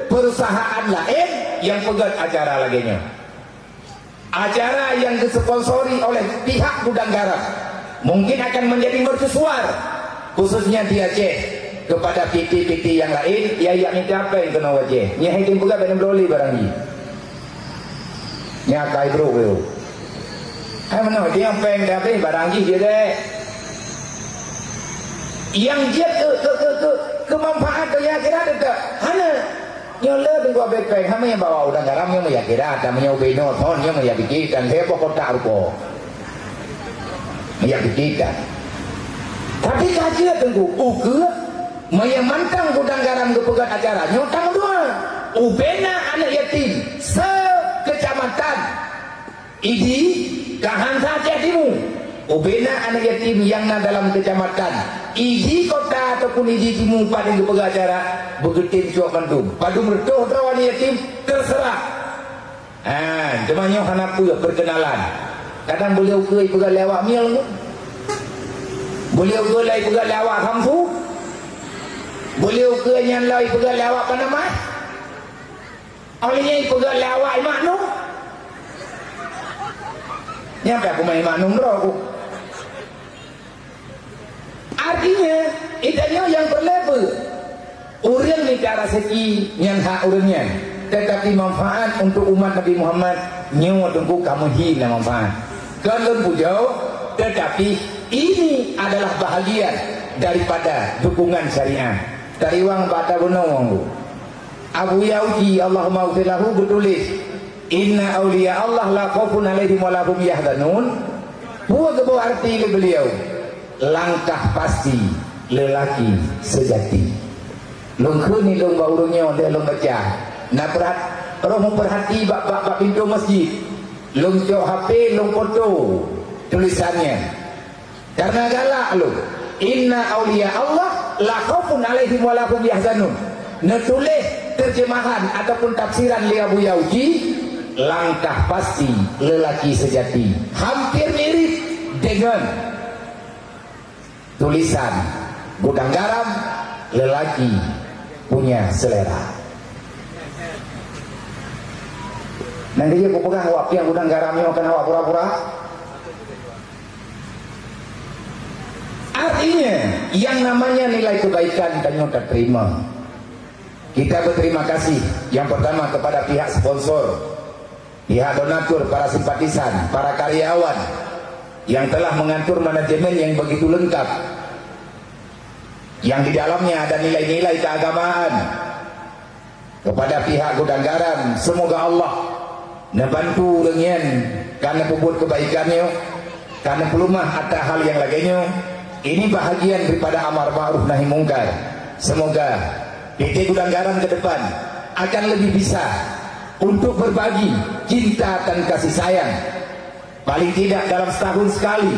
perusahaan laén nyang peugöt acara lagèe nyoe. Acara nyang geusponsori oleh pihak Gudang Garam mungkin akan menjadi mercusuar, khususnya di Aceh, kepada P T-P T nyang laén nyang jak mita péng keunoe u Aceh. Nyan hai tem peugah bèk neuh bloe lé barang jih. Nyan akai brok yo. Hai meunoe, nyang péng dah habéh, barang jih jeuet deh. Nyang jeuet keu, keu, keu, keu, keu manfaat donya akhirat teuka. Hana. Nyoe le Teungku abéh péng, hana nyang bawa Gudang Garam nyoe meuyak akhirat, dan meunyoe ubé inoe thon nyoe meuyak pike, dan lhèe boh kotak rukoe. Meuyak pike dan. Tapi ka jeuet Teungku, ukeue meunyoe mantong Gudang Garam geupeugöt acara nyoe, tameudoa. Ubé na aneuk yatim sekecamatan. Idi ka han sa Aceh Timu. Ubé na aneuk yatim nyang na dalam kecamatan, idi kota ataupun idi timu padum geupeugah acara, beugeutem cok mandum. Padum reutôh droe aneuk yatim, terserah. Ha, teuma nyoe hana peue perkenalan. Kadang beuliau keu ipeugah lé awak mieng tu. Beuliau keu lé ipeugah lé awak Samsu. Beuliau keu nyan lé ipeugah lé awak Panama. Óh lheueh nyan ipeugah lé awak i Maknum. Nyan pih aku main Maknum droe ku. Artinya, geutanyoe nyang peureulèe beu. Ureuëng mita raseuki nyan hak ureuëng nyan, tetapi manfaat untuk umat Nabi Muhammad nyoe teungku kamoe hina manfaat. Kon lôn pujoe, tetapi ini adalah bahagian daripada dukungan syariat. Tariwang bak tabunoe Abu Yauji, Allahumma ghfir lahu, geutuléh, "Inna auliya Allah la khaufun alaihim wa la hum yahzanun." Peue geuboh arti lé beliau? Langkah pasti lelaki sejati. Lôn kheun ni lôn bak ureuëng nyoe lheueh lôn baca. Na peurat-, roh meupeurhati bak, bak, bak pintoe masjid. Lôn cok H P, lôn foto tulisan nyan. Karena galak lôn. "Inna auliya Allah la khaufun alaihim wa la hum yahzanun." Neutuléh terjemahan ataupun tafsiran lé Abu Yauji, langkah pasti lelaki sejati. Hampir mirip dengan tulisan Gudang Garam, lelaki punya selera. Nanti dia pegang awak piang Gudang Garam nyoe kan awak pura-pura. Artinya, yang namanya nilai kebaikan tanyoe terima. Kita berterima kasih yang pertama kepada pihak sponsor, pihak donatur, para simpatisan, para karyawan yang telah mengatur manajemen yang begitu lengkap, yang di dalamnya ada nilai-nilai keagamaan. Kepada pihak Gudang Garam, semoga Allah neubantu ureuëng nyan ka neupeubuet kebaikan nyoe, ka neupeuleumah atra hal nyang lagée nyoe. Ini bahagian daripada amar ma'ruf nahi mungkar. Semoga P T Gudang Garam ke depan akan lebih bisa untuk berbagi cinta dan kasih sayang. Paling tidak dalam setahun sekali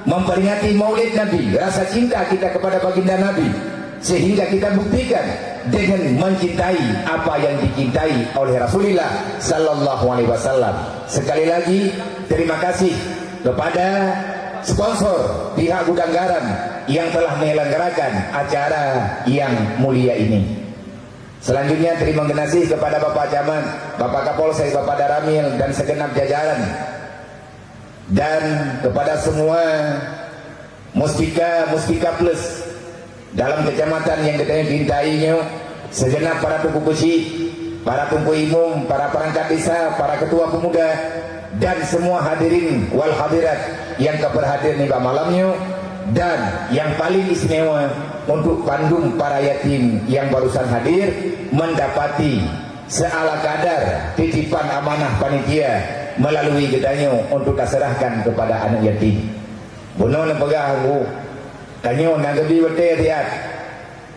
memperingati Maulid Nabi, rasa cinta kita kepada Baginda Nabi, sehingga kita buktikan dengan mencintai apa yang dicintai oleh Rasulullah sallallahu alaihi wasallam. Sekali lagi, terima kasih kepada sponsor pihak Gudang Garam yang telah menyelenggarakan acara yang mulia ini. Selanjutnya, terima kasih kepada Bapak Camat, Bapak Kapolsek, Bapak Daramil, dan segenap jajaran. Dan kepada semua Muspika, Muspika Plus dalam kecamatan nyang geutanyoe cintai nyoe, segenap para teungku keuchik, para teungku imum, para perangkat desa, para ketua pemuda, dan semua hadirin wal hadirat nyang ka berhadir nibak malam nyoe, dan yang paling istimewa untuk bandum para yatim yang barusan hadir mendapati seala kadar titipan amanah panitia melalui geutanyoe untuk taserahkan kepada aneuk yatim. Bunoe neupeugah, Teungku, tanyoe na geubi watée riat.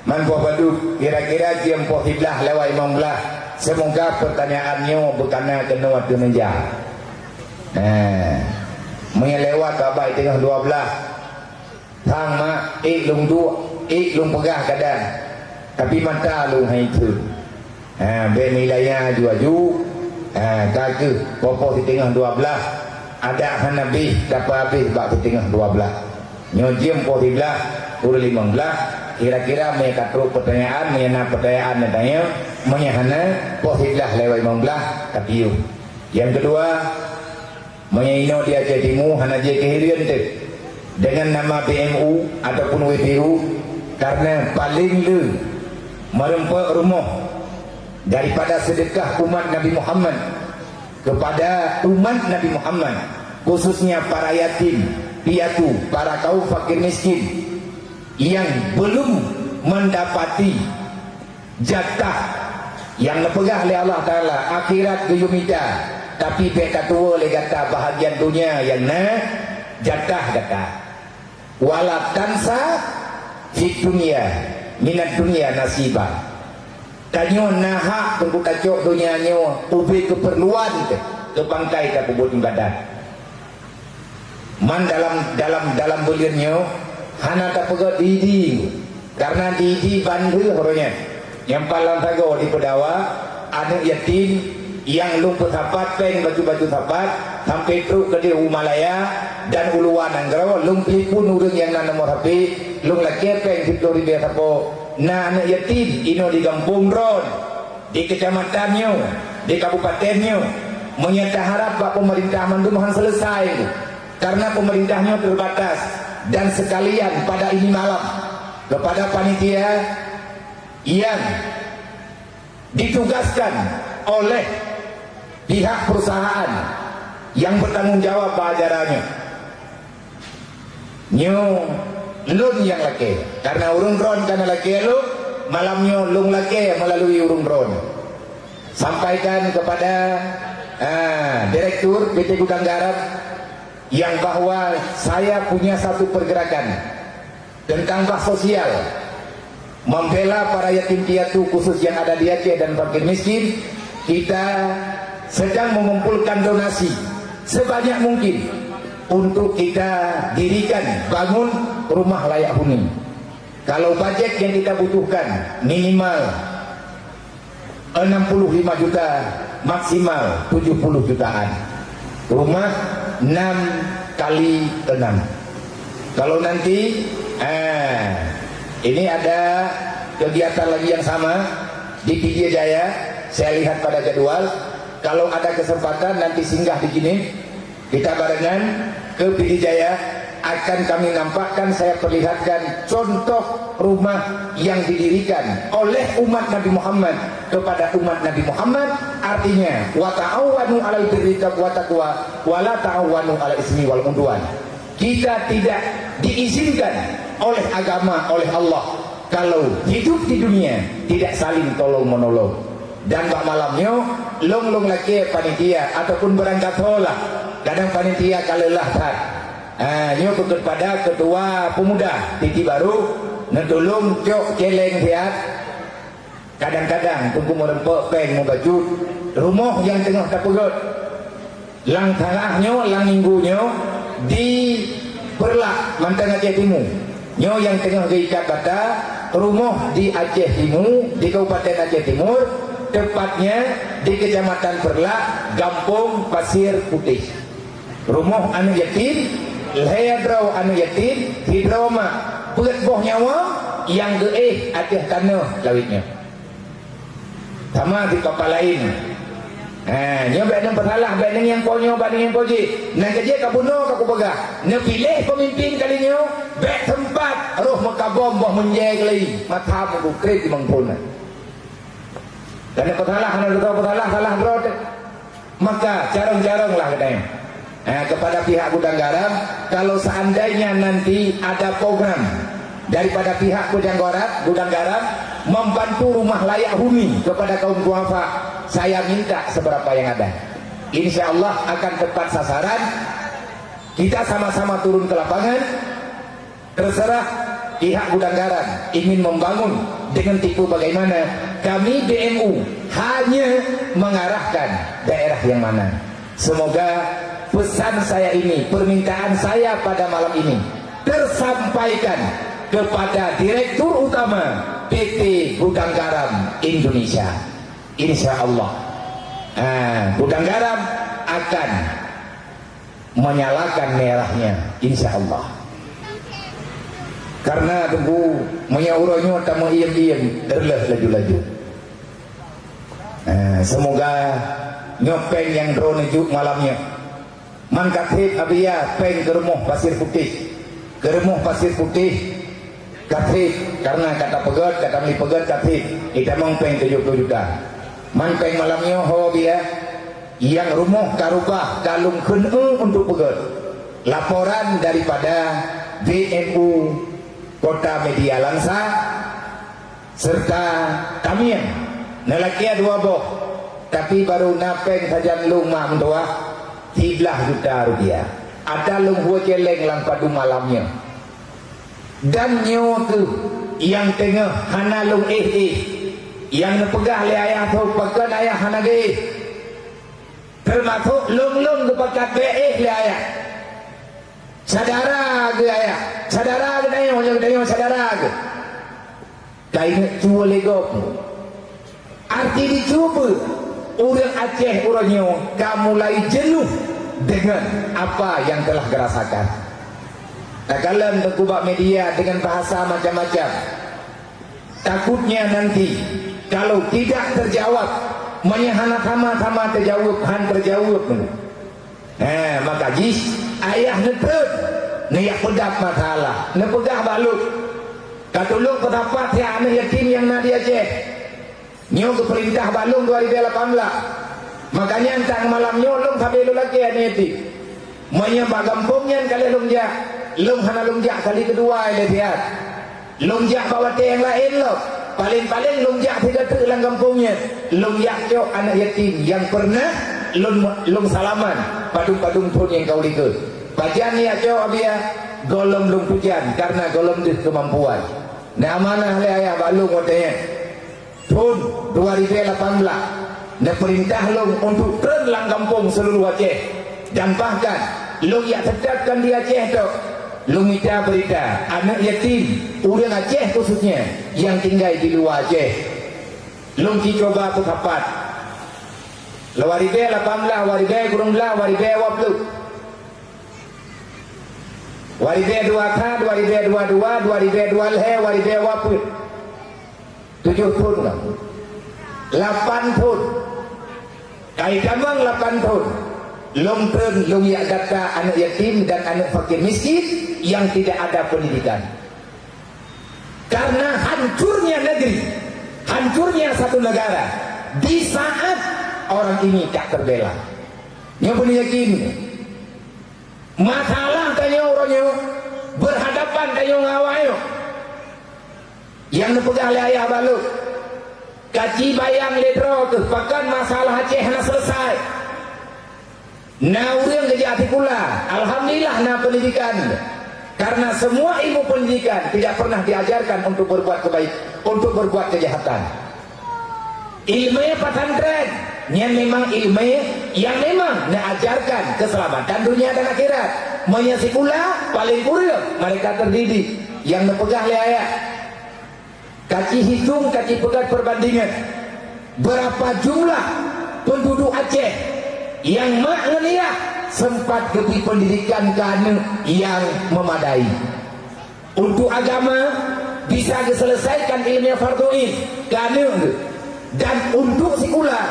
Man boh padub, kira-kira jeuem poh siblaih lewat limong blaih. Semoga pertanyaan nyoe beukana keunoe ateueh meja. Eh, meunyoe lewat babah teungoh dua blaih, sang mak, ék lôn duek, ék lôn peugah kadang, tapi mata lôn hai teuk. Ha, bék meulaya aju-aju. Ha, ka keuh poh-poh siteungoh dua blaih, adak hana bih, tapeuhabéh bak siteungoh dua blaih. Nyoe jeuem poh siblaih, uroe limong blaih, kira-kira meunyoe ka trok peutanyaan, meunyoe na peutanyaan neutanyong, meunyoe hana, poh siblaih lewat limong blaih, ka piôh. Nyang keudua, meunyoe inoe di Aceh Timu hana jeuet keu hireuen teuh, deungon nama B M U ataupun W P U, karena paleng le meureumpok rumoh daripada seudeukah umat Nabi Muhammad kepada umat Nabi Muhammad, khususnya para yatim piatu, para kaum fakir miskin yang belum mendapati jatah nyang neupeugah lé Allah Taala, akhirat geuyue mita, tapi bék tatuwoe lé gata bahagian donya nyang na jatah gata. Wala tansa fid dunya minad dunya nasiba. Tanyoe na hak teungku tacok donya nyoe ubé keupeurluan teuh, keu pangkai tapeubuet iébadat. Man dalam, dalam, dalam buleuen nyoe hana tapeugét di-di, karena di-di ban lheueh uroe nyan. Nyang palan sagoe dipeudawa aneuk yatim nyang lôn peusapat péng baju-baju sapat sampai trok keudeh u Malaya dan u luwa nanggroe, lôn telepon ureuëng nyang na nomor H P, lôn lakée péng siplôh ribée sapo. Na aneuk yatim inoe di gampông droen, di keucamatan nyoe, di kabupaten nyoe, meunyoe taharab bak peumeurintah mandum han seuleusoe, karena peumeurintah nyoe teurbatas. Dan seukalian pada ini malam, keupada panitia, yang ditugaskan oleh pihak perusahaan yang bertanggung jawab bak acara nyoe. Nyoe lôn nyang lakée, karena ureuëng droen ka na lakée lôn, malam nyoe lôn lakée melalui ureuëng droen. Sampaikan kepada, ah, Direktur P T Gudang Garam yang bahwa saya punya satu pergerakan tentang bah sosial, membela para yatim piatu khusus yang ada di Aceh dan fakir miskin. Kita sedang mengumpulkan donasi sebanyak mungkin untuk kita dirikan, bangun rumah layak huni. Kalau bajet yang kita butuhkan minimal enam puluh lima juta, maksimal tujuh puluh jutaan. Rumah enam kali enam. Kalau nanti, eh, ini ada kegiatan lagi yang sama di Pidie Jaya, saya lihat pada jadwal. Kalau ada kesempatan nanti singgah di sini, kita barengan ke Pidie Jaya, akan kami nampakkan, saya perlihatkan contoh rumah yang didirikan oleh umat Nabi Muhammad kepada umat Nabi Muhammad, artinya, "Wa ta'awanu 'alal birri wa taqwa, wa la ta'awanu 'alal ismi wal 'udwan." Kita tidak diizinkan oleh agama, oleh Allah, kalau hidup di dunia tidak saling tolong-menolong. Dan bak malam nyoe, lôn-lôn lakée panitia ataupun barangkasoe lah. Kadang panitia ka leulah that. Ha, nyoe keu kepada ketua pemuda Titi Baru, neutulông cok celeng siat. Kadang-kadang Teungku meureumpok péng meubacut rumoh nyang teungoh tapeugét. Lam salah nyoe, lam minggu nyoe di Peureulak, mantong Aceh Timu. Nyoe nyang teungoh geuikat bata, rumoh di Aceh Timu, di Kabupaten Aceh Timur, tepatnya di Kecamatan Peureulak, Gampông Pasir Putih. Rumoh aneuk yatim, lhée droe aneuk yatim, sidroe mak, peuet boh nyawa nyang geuéh ateueh tanoh lawét nyoe. Sama di papa laén. Ha, nyoe bék neupeusalah, bék neungieng po nyoe, bék neungieng po jih. Nyang keujeuet ka bunoe ka kupeugah, neupiléh peumimpén kali nyoe, bék teumpat roh meukabom boh meunjée keulai, mata meukukrét di mangkon. Dan neupeusalah, hana teuka peusalah, salah droe teuh. Maka carông-carông lah geutanyoe. Eh, kepada pihak Gudang Garam, kalau seandainya nanti ada program daripada pihak Gudang Garam, Gudang Garam membantu rumah layak huni kepada kaum duafa, saya minta seberapa yang ada. Insya Allah akan tepat sasaran. Kita sama-sama turun ke lapangan. Terserah pihak Gudang Garam ingin membangun dengan tipe bagaimana, kami B M U hanya mengarahkan daerah yang mana. Semoga pesan saya ini, permintaan saya pada malam ini tersampaikan kepada Direktur Utama P T Gudang Garam Indonesia. Insya Allah, ah, Gudang Garam akan menyalakan merahnya, insya Allah. Karena Teungku, meunyoe uroe nyoe tameuiem-iem, reuloh laju-laju. Eh, semoga nyoe péng nyang droeneuh jok malam nyoe. Man ka trép Abiya péng keu rumoh Pasir Putih. Keu rumoh Pasir Putih ka trép, karena ka tapeugét, ka tameuli peugét ka trép. Itamong péng tujoh ploh juta. Man péng malam nyoe ho Abiya. Nyang rumoh ka rubah ka lôn kheun eu untuk peugét. Laporan daripada B M U Kota Media Langsa serta Tamiang, neulakée dua boh, tapi barô na péng sajan lôn mak meutuah, siblaih juta rupiah. Ata lôn hue céléng lam padum malam nyoe. Dan nyoe kheueh nyang teungoh hana lôn éh-éh, nyang neupeugah lé ayah tho pakon ayah hana geuéh. Teumasok lôn-lôn geupakat bék éh lé ayah. Syedara geuh ayah, syedara geuh tanyoe, nyoe geutanyoe syedara geuh. Ka ingat cue lé gob. Arti dicuba, ureuëng Aceh uroe nyoe ka mulai jenuh dengan apa yang telah gerasakan. Takalon Teungku bak media dengan bahasa macam-macam. Takutnya nanti, kalau tidak terjawab, meunyoe hana sama-sama terjawab, han terjawab. Ha, maka jih ayah neutreun, neujak peudap masalah, neupeugah bak lôn. Ka tulông peusapat siat aneuk yatim nyang na di Aceh. Nyoe geupeurintah bak lôn dua ribèe lapan blah. Makanya, 'an malam nyoe lôn sabe lôn lakèe aneuk yatim. Meunyoe bak gampông nyan ka lheueh lôn jak, lôn hana lôn jak kali keudua lé siat. Lôn jak bak watèe nyang laén lom. Paleng-paleng lôn jak sigoe teuk lam gampông nyan. Lôn jak cok aneuk yatim nyang peureunah lôn, lôn salaman padum-padum thôn nyang ka u likôt. Pajan jak cok, Abiya? Gohlom lôn pujan, kareuna gohlom deuh keumampuan. Na amanah lé ayah bak lôn watèe nyan. Thôn dua ribèe lapan blah, neupeurintah lôn untuk treun lam gampông seuluruh Aceh. Dan bahkan, lôn jak seutôt kon di Aceh tok, lôn mita beurita aneuk yatim, ureueng Aceh khususnya, nyang tinggai di luwa Aceh. Lôn ci cuba peusapat. Dua ribèe lapan blah, dua ribèe kureueng blah, dua ribèe dua ploh. Dua ribèe dua ka, dua ribèe dua dua, dua ribèe dua lhèe, dua ribèe dua peuet. Tujoh thôn ka. Lapan thôn. Ka itamong lapan thôn. Lôn treun, lôn jak data aneuk yatim dan aneuk fakir miskin yang tidak ada pendidikan. Karena hancurnya negeri, hancurnya satu negara, di saat orang ini tak terbela. Nyoe beuneuyakin. Masalah tanyoe uroe nyoe, beurhadapan tanyoe ngon awak nyoe. Nyang neupeugah lé ayah bak lôn, ka ci bayang lé droe keuh pakon masalah Aceh hana seuleusai. Na ureueng geujak sikula, alhamdulillah na pendidikan. Karena semua ilmu pendidikan tidak pernah diajarkan untuk berbuat kebaik, untuk berbuat kejahatan. Ileumèe pesantren nyan memang ileumèe nyang memang neuajarkan keuseulamatan dunia dan akhirat. Meunyoe sikula, paleng kureueng mereka terdidik. Nyang neupeugah lé ayah, ka ci hitong, ka ci peugöt perbandingan, beurapa jumlah penduduk Aceh nyang mak ngon yah sempat geubri pendidikan keu aneuk nyang memadai. Untuk agama, bisa geuseuleusaikan ileumèe fardhu ain keu aneuk geuh. Dan untuk sikula,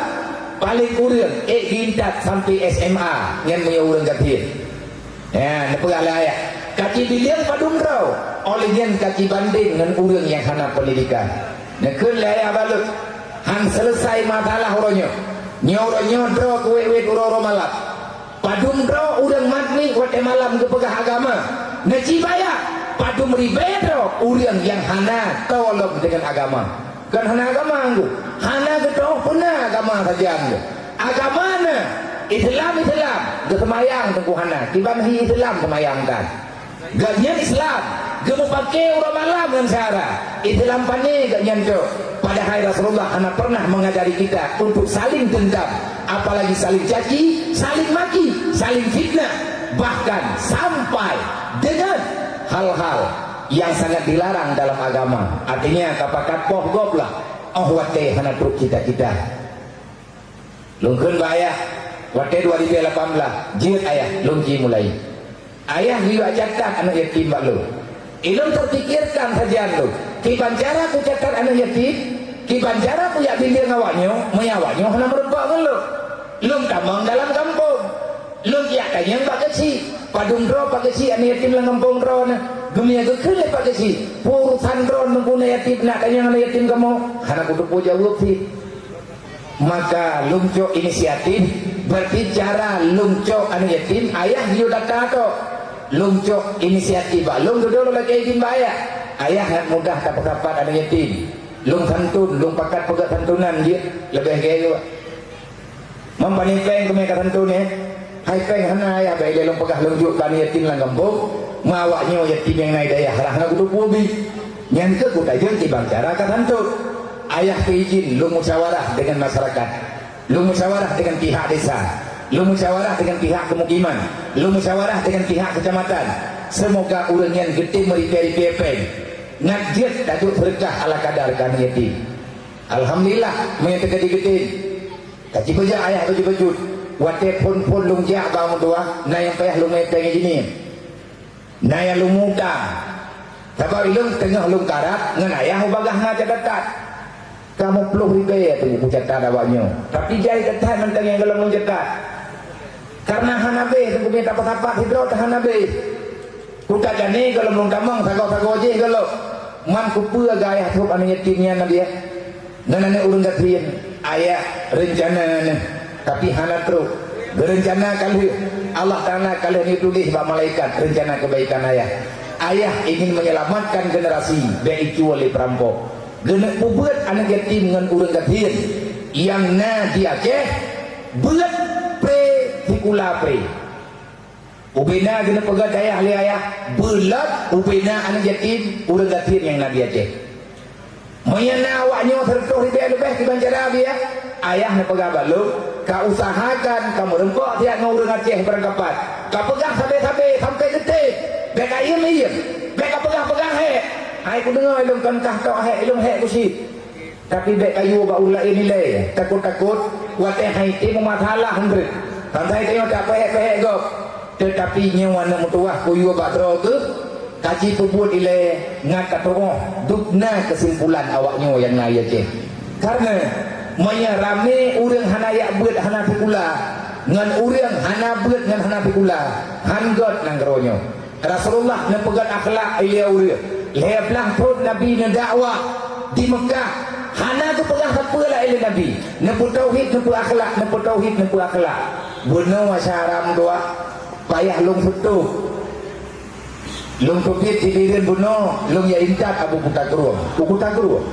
paleng kureueng ék geuintat sampoe S M A nyan meunyoe ureueng gasien. Nyan, neupeugah lé ayah, ka ci bileueng padum droe, óh lheueh nyan ka ci bandeng ngon ureueng nyang hana pendidikan. Neukheun lé ayah bak lôn, han seuleusai masalah uroe nyoe. Nyoe uroe nyoe droe keu wét-wét uroe-uroe malam. Padum droe ureueng mat miet watèe malam geupeugah agama, neuci bayang. Padum ribèe droe ureueng nyang hana toe lom deungon agama. Kon hana agama anggô, hana geutu'oh peue na agama sajan geuh. Agama na, Islam, Islam, geuseumayang teungku hana, kiban hi Islam seumayang tan. Gobnyan Islam, geumeupaké uroe malam ngon syedara. Islam pané gobnyan cok. Padahai Rasulullah hana pernah mengajari kita untuk saling dendam, apalagi saling caci, saling maki, saling fitnah, bahkan sampai dengan hal-hal yang sangat dilarang dalam agama. Artinya, ka pakat poh gob lah, óh watèe hana trok cita-cita. Lôn kheun bak ayah, watèe dua ribèe lapan blah, jeuet ayah, lôn ci mulai. Ayah geuyue catat aneuk yatim bak lôn. Ilôn teupikirkan sajan lôn, kiban cara kucatat aneuk yatim, kiban cara kujak bileueng awak nyoe, meunyoe awak nyoe hana meurumpok ngon lôn. Lôn tamong dalam gampông. Lôn jak tanyong bak geuchik, padum droe Pak Geuchik aneuk yatim lam gampông droeneuh. Geumiyueb geukheun lé Pak Geuchik, "Peue urosan droeneuh guna yatim, nak tanyong aneuk yatim kamoe?" Hana kuteupeue jaweueb cit. Maka lôn cok inisiatif, berarti cara lôn cok aneuk yatim, ayah geuyue data tok. Lôn cok inisiatif bak lôn dudoe lôn lakèe idin bak ayah. Ayah nyan mudah tapeusapat aneuk yatim. Lôn santun, lôn pakat peugöt santunan jeuet leubeh gèt. Meumpan péng keumeung ka santun nyan. Hai péng hana ayah, bèk ilèe lôn peugah lôn jok keu aneuk yatim lam gampông. Meu awak nyoe yatim nyang na di dayah, hana kuteupeue bi. Nyan keuh kutajok kiban cara ka santun. Ayah keu izin lôn musyawarah deungon masyarakat. Lôn musyawarah deungon pihak desa. Lôn musyawarah deungon pihak keumukiman. Lôn musyawarah deungon pihak keucamatan. Seumoga ureueng nyan geutem meuripèe-ripèe péng. Ngat jeuet tajok seudeukah ala kadar keu aneuk yatim. Alhamdulillah, meunyoe teukeudi geutem. Ka jipeujak ayah bajeuet-bajeuet. Watèe phôn-phôn lôn jak bak ureueng tuha, na nyang payah lôn mè péng jih nyan. Na nyang lôn mutang. Sabab ilôn teungoh lôn karab ngon ayah ubagaih na catatan. Ka muploh ribèe teungku kucatat awak nyoe. Tapi jai that-that mantong nyang gohlom lôn catat. Kareuna hana bèh teungku, meunyo tapeusapat sidroe teuh hana bèh. Kutajak nyoe gohlom lôn tamong sagoe-sagoe jih gohlom. Man keupeue geuayah trok aneuk yatim nyan, Nabi, eh? Ngon aneuk ureueng gasien, ayah reuncana neuh, tapi hana trok. Geureuncana ka lheueh, Allah Taala ka lheueh neutuléh bak malaikat reuncana keubaikan ayah. Ayah ingin menyelamatkan generasi bèk icue lé peurampok. Geuneuk peubeuet aneuk yatim ngon ureueng gasien nyang na di Aceh, beuet pré sikula pré. Ubena geuneuk peugah dayah lé ayah, beulot ubena aneuk yatim ureueng gasien nyang na di Aceh. Meunyoe na awak nyoe seureutôh ribèe leubeh kiban cara biaya, ayah neupeugah bak lôn, ka usahakan ka meurumpok siat ngon ureueng Aceh barangkapat. Ka peugah sabé-sabé sampoe geutem, bèk ka iem-iem, bèk ka peugah-peugah hék. Hai kudeungoe lôn kon kah tok hék, lôn hék keuchik. Tapi bèk kayue bak ureueng laén ilèe, takot-takot watèe hai té meumasalah hindeuh. Bansa tanyoe tapeuhék-peuhék gob. Teutapi nyoe aneuk meutuwah kuyue bak droe keuh, ka jipeubuet ilèe ngat ka tu'oh dub na keusimpulan awak nyoe nyang na i Aceh. Kareuna meunyoe ramé ureueng hana yak beuet hana sikula, ngon ureueng hana beuet ngon hana sikula, han gèt nanggroe nyoe. Rasulullah neupeugèt akhlak ilèe ureueng. Lhèe blah thôn Nabi neudakwah di Meukah, hana geupeugah sapeue lagèe lé Nabi. Neupeutauhid, neupeuakhlak, neupeutauhid, neupeuakhlak. Bunoe syedara meutuwah, payah lôn peutoh. Lôn peubiet di Bireuen bunoe, lôn jak intat Abu Kuta Krueng, u Kuta Krueng.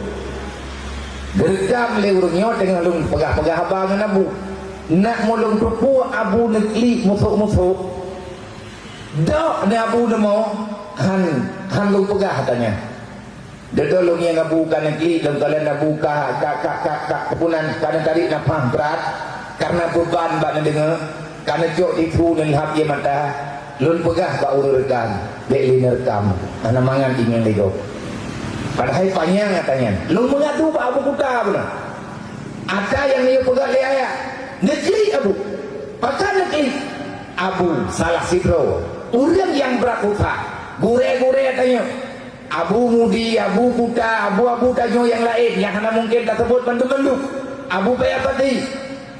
Geureukam lé ureueng nyoe teungoh lôn peugah-peugah haba ngon Abu. Nak meulôn peupuih Abu neuklik musôk-musôk. Dok neuabu neumo, han, han lôn peugah ata nyan. Deudok lôn ngieng abu ka neuklik, lôn kalon abu ka, ka, ka, ka, ka keupunan, ka neutarek nafah brat, kareuna beuban bak neudeungoe, ka neucok tisu neulhab ié mata, lôn peugah bak ureueng reukam, bèk lé neureukam, hana mangat ingieng lé gob. Padahai panyang ata nyan. Lôn meungadu bak Abu Kuta beuna. Ata nyang neuyue peugah lé ayah, neuklik abu. Pakon neuklik? Abu salah sidroe ureueng nyang brat susah. Gurèe-gurèe tanyoe, Abu Mudi, Abu Kuta, abu-abu tanyoe nyang laén nyang hana mungken taseubut mandum-mandum. Abu Paya Pati,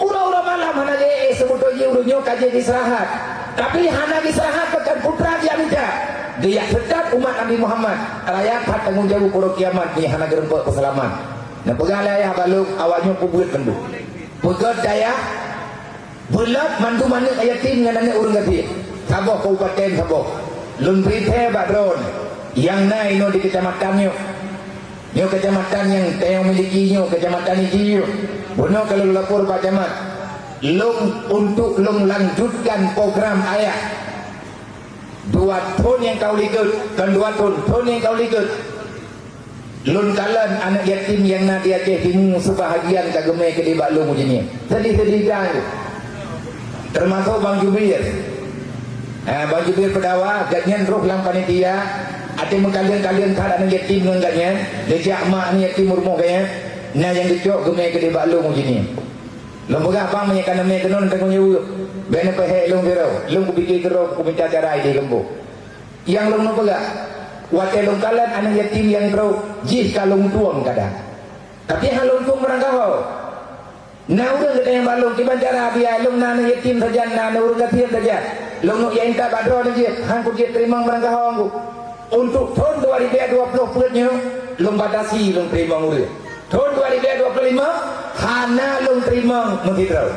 uroe-uroe malam hana geu-éh seubeutôi jih ureueng nyoe ka jeuet istirahat. Tapi hana istirahat pakon, putra jih mita. Geujak seutôt umat Nabi Muhammad, raya that tanggong jaweueb uroe kiamat meunyo hana geureumpok peuseulamat. Neupeugah lé ayah bak lôn, awak nyoe peubeuet mandum. Peugèt dayah, beulot mandum aneuk yatim ngon aneuk ureueng gasien. Saboh kabupaten saboh. Lôn bri thèe bak droeneuh nyang na inoe di keucamatan nyoe. Nyoe keucamatan nyang tanyoe miliki nyoe, keucamatan Iji nyoe. Bunoe ka lôn lapor bak camat. Lôn, untuk lôn lanjutkan program ayah. Dua thôn nyang ka u likot, kon dua thôn, thôn nyang ka u likot. Lôn kalon aneuk yatim nyang na di Aceh Timu seubahagian ka geumè keudéh bak lôn ujeuen nyoe. Sedih-sedih that. Teumasok Bang Jubir. Ha, Bang Jubir Peudawa, gobnyan rôh lam panitia, até meukalon-kalon that aneuk yatim ngon gobnyan, geujak mak aneuk yatim u rumoh gobnyan, na nyang geucok geumè keudéh bak lôn ujeuen nyoe. Lôn peugah, "Bang, meunyo ka neumè keunoe, tanggong jaweueb. Bèk neupeuhék lôn sidroe. Lôn kupike keudroe, kumita cara idéh lôn boh." Nyang lôn neupeugah, watèe lôn kalon aneuk yatim nyang trôk, jih ka lôn tueng kadang. Tapi han lôn tueng meurangkaho. Na ureueng geutanyong bak lôn, "Kiban cara biaya lôn na aneuk yatim sajan, na aneuk ureueng gasien sajan. Lôn neuk jak intat bak droeneuh jeuet, han kujeuet teurimong meurangkaho Teungku." Untuk thôn dua ribèe dua ploh peuet nyoe, lôn batasi lôn teurimong ureueng. Thôn dua ribèe dua ploh limong, hana lôn teurimong meusidroe.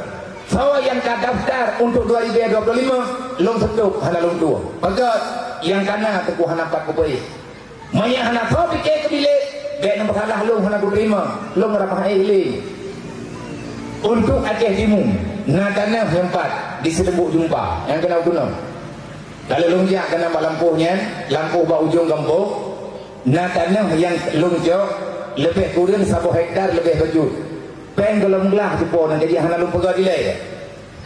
Soe nyang ka daftar untuk dua ribèe dua ploh limong, lôn seutôp hana lôn tueng. Peugah, nyang ka na Teungku hana pat kupeuéh. Meunyo hana soe pike keu bilék, bèk neupeusalah lôn hana kuteurimong, lôn rapah éh lé. Untuk Aceh Timu, na tanoh nyang pat di Sileubuk Jumpa, nyang keunoe-keunoe. Kalau lôn jak keunan bak lampôh nyan, lampôh bak ujong gampông, na tanoh nyang lôn cok leubeh kureueng saboh hektar leubeh bacut. Péng gohlom glah cupo nyan, jadi hana lôn peugah dilèe.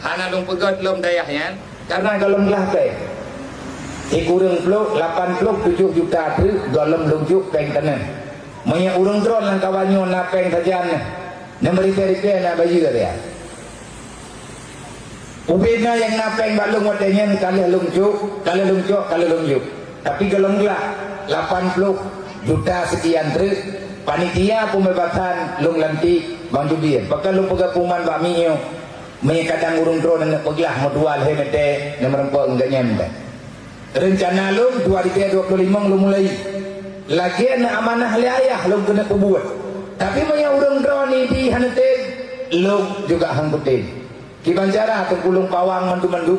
Hana lôn peugah lom dayah nyan, karena gohlom glah péng. Sikureueng ploh, lapan ploh tujoh juta treuk gohlom lôn jok péng tanoh. Meunyo ureueng droeneuh lam kawan nyoe na péng sajan, na meuribèe-ribèe na bayeue dia. Ubena nyang na péng bak lôn watèe nyan ka lheueh lôn cok, ka lheueh lôn cok, ka lheueh lôn jok. Tapi gohlom glah lapan ploh juta sekian treuk, panitia pembebasan lôn lantik Bang Jubir. Pakon lôn peugah pengumuman bak miet nyoe, meunyo kadang ureueng droeneuh neuk peuglah meudua lhèe mètè, na meureumpok ngon gobnyan mantong. Reuncana lôn dua ribèe dua ploh limong lôn mulai. Lagée na amanah lé ayah lôn keuneuk peubuet. Tapi meunyoe ureuëng droeneuh ibi hana tem, lôn juga hana kutem. Kiban cara teungku lôn pawang mandum-mandum.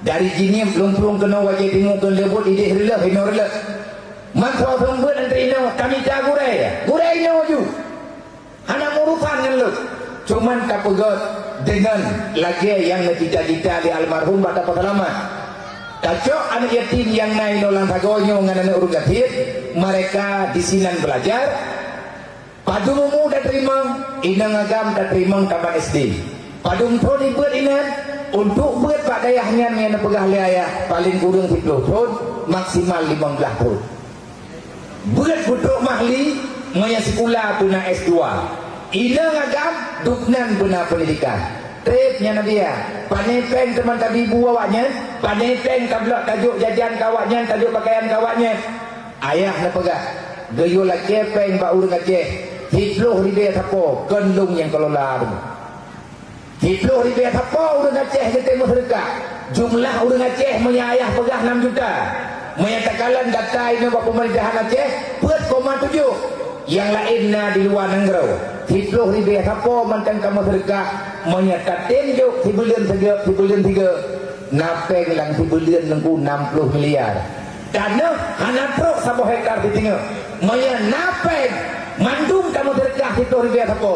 Dari Jeunieb lôn plueng keunoe Wajée Timu keu leubuet idéh reuloh inoe reuloh. Mantong seumeubeuet antri inoe, tamita gurée, gurée inoe ju. Hana meurusan ngon lôn. Cuman tapeugét deungon lagée nyang neucita-cita lé almarhum bak tapeuseulamat. Tacok aneuëk yatim nyang na inoe lam sagoe nyoe ngon aneuëk ureuëng gasien, mereka di sinan belajar. Padum umu tateurimong, inong agam tateurimong tamat S D. Padum thon ibeuet inan, untuk beuet bak dayah nyan nyang neupeugah lé ayah, paleng kureueng siplôh thon, maksimal limong blaih thon. Beuet peutrok mahli, meunyoe sikula peuna S dua. Inong agam, dubnan peuna peundidikan. Treb nyan Abiya, pane péng teuma tabi bu awaknyan, pane péng tablok tajok jajan keu awaknyan, tajok pakaian keu awaknyan. Ayah neupeugah, geuyue lakée péng bak ureuëng Aceh, siplôh ribée sapo, kon lôn nyang keulola rumoh. Siplôh ribée sapo ureuëng Aceh geutém meuseudeukah. Jumlah ureuëng Aceh meunyoe ayah peugah nam juta. Meunyoe takalon data inoe bak peumerintahan Aceh, peuet koma tujoh. Nyang laén na di luwa nanggroe. Siplôh ribée sapo mantong ka meuseudeukah, meunyoe tatém jok sibuleuen sigoe, sibuleuen sigoe, na péng lam sibuleuen nungku nam plôh miliar. Tanoh hana trok saboh hektar siteungoh. Meunyoe na péng, mandum ka meuseudeukah siplôh ribée sapo.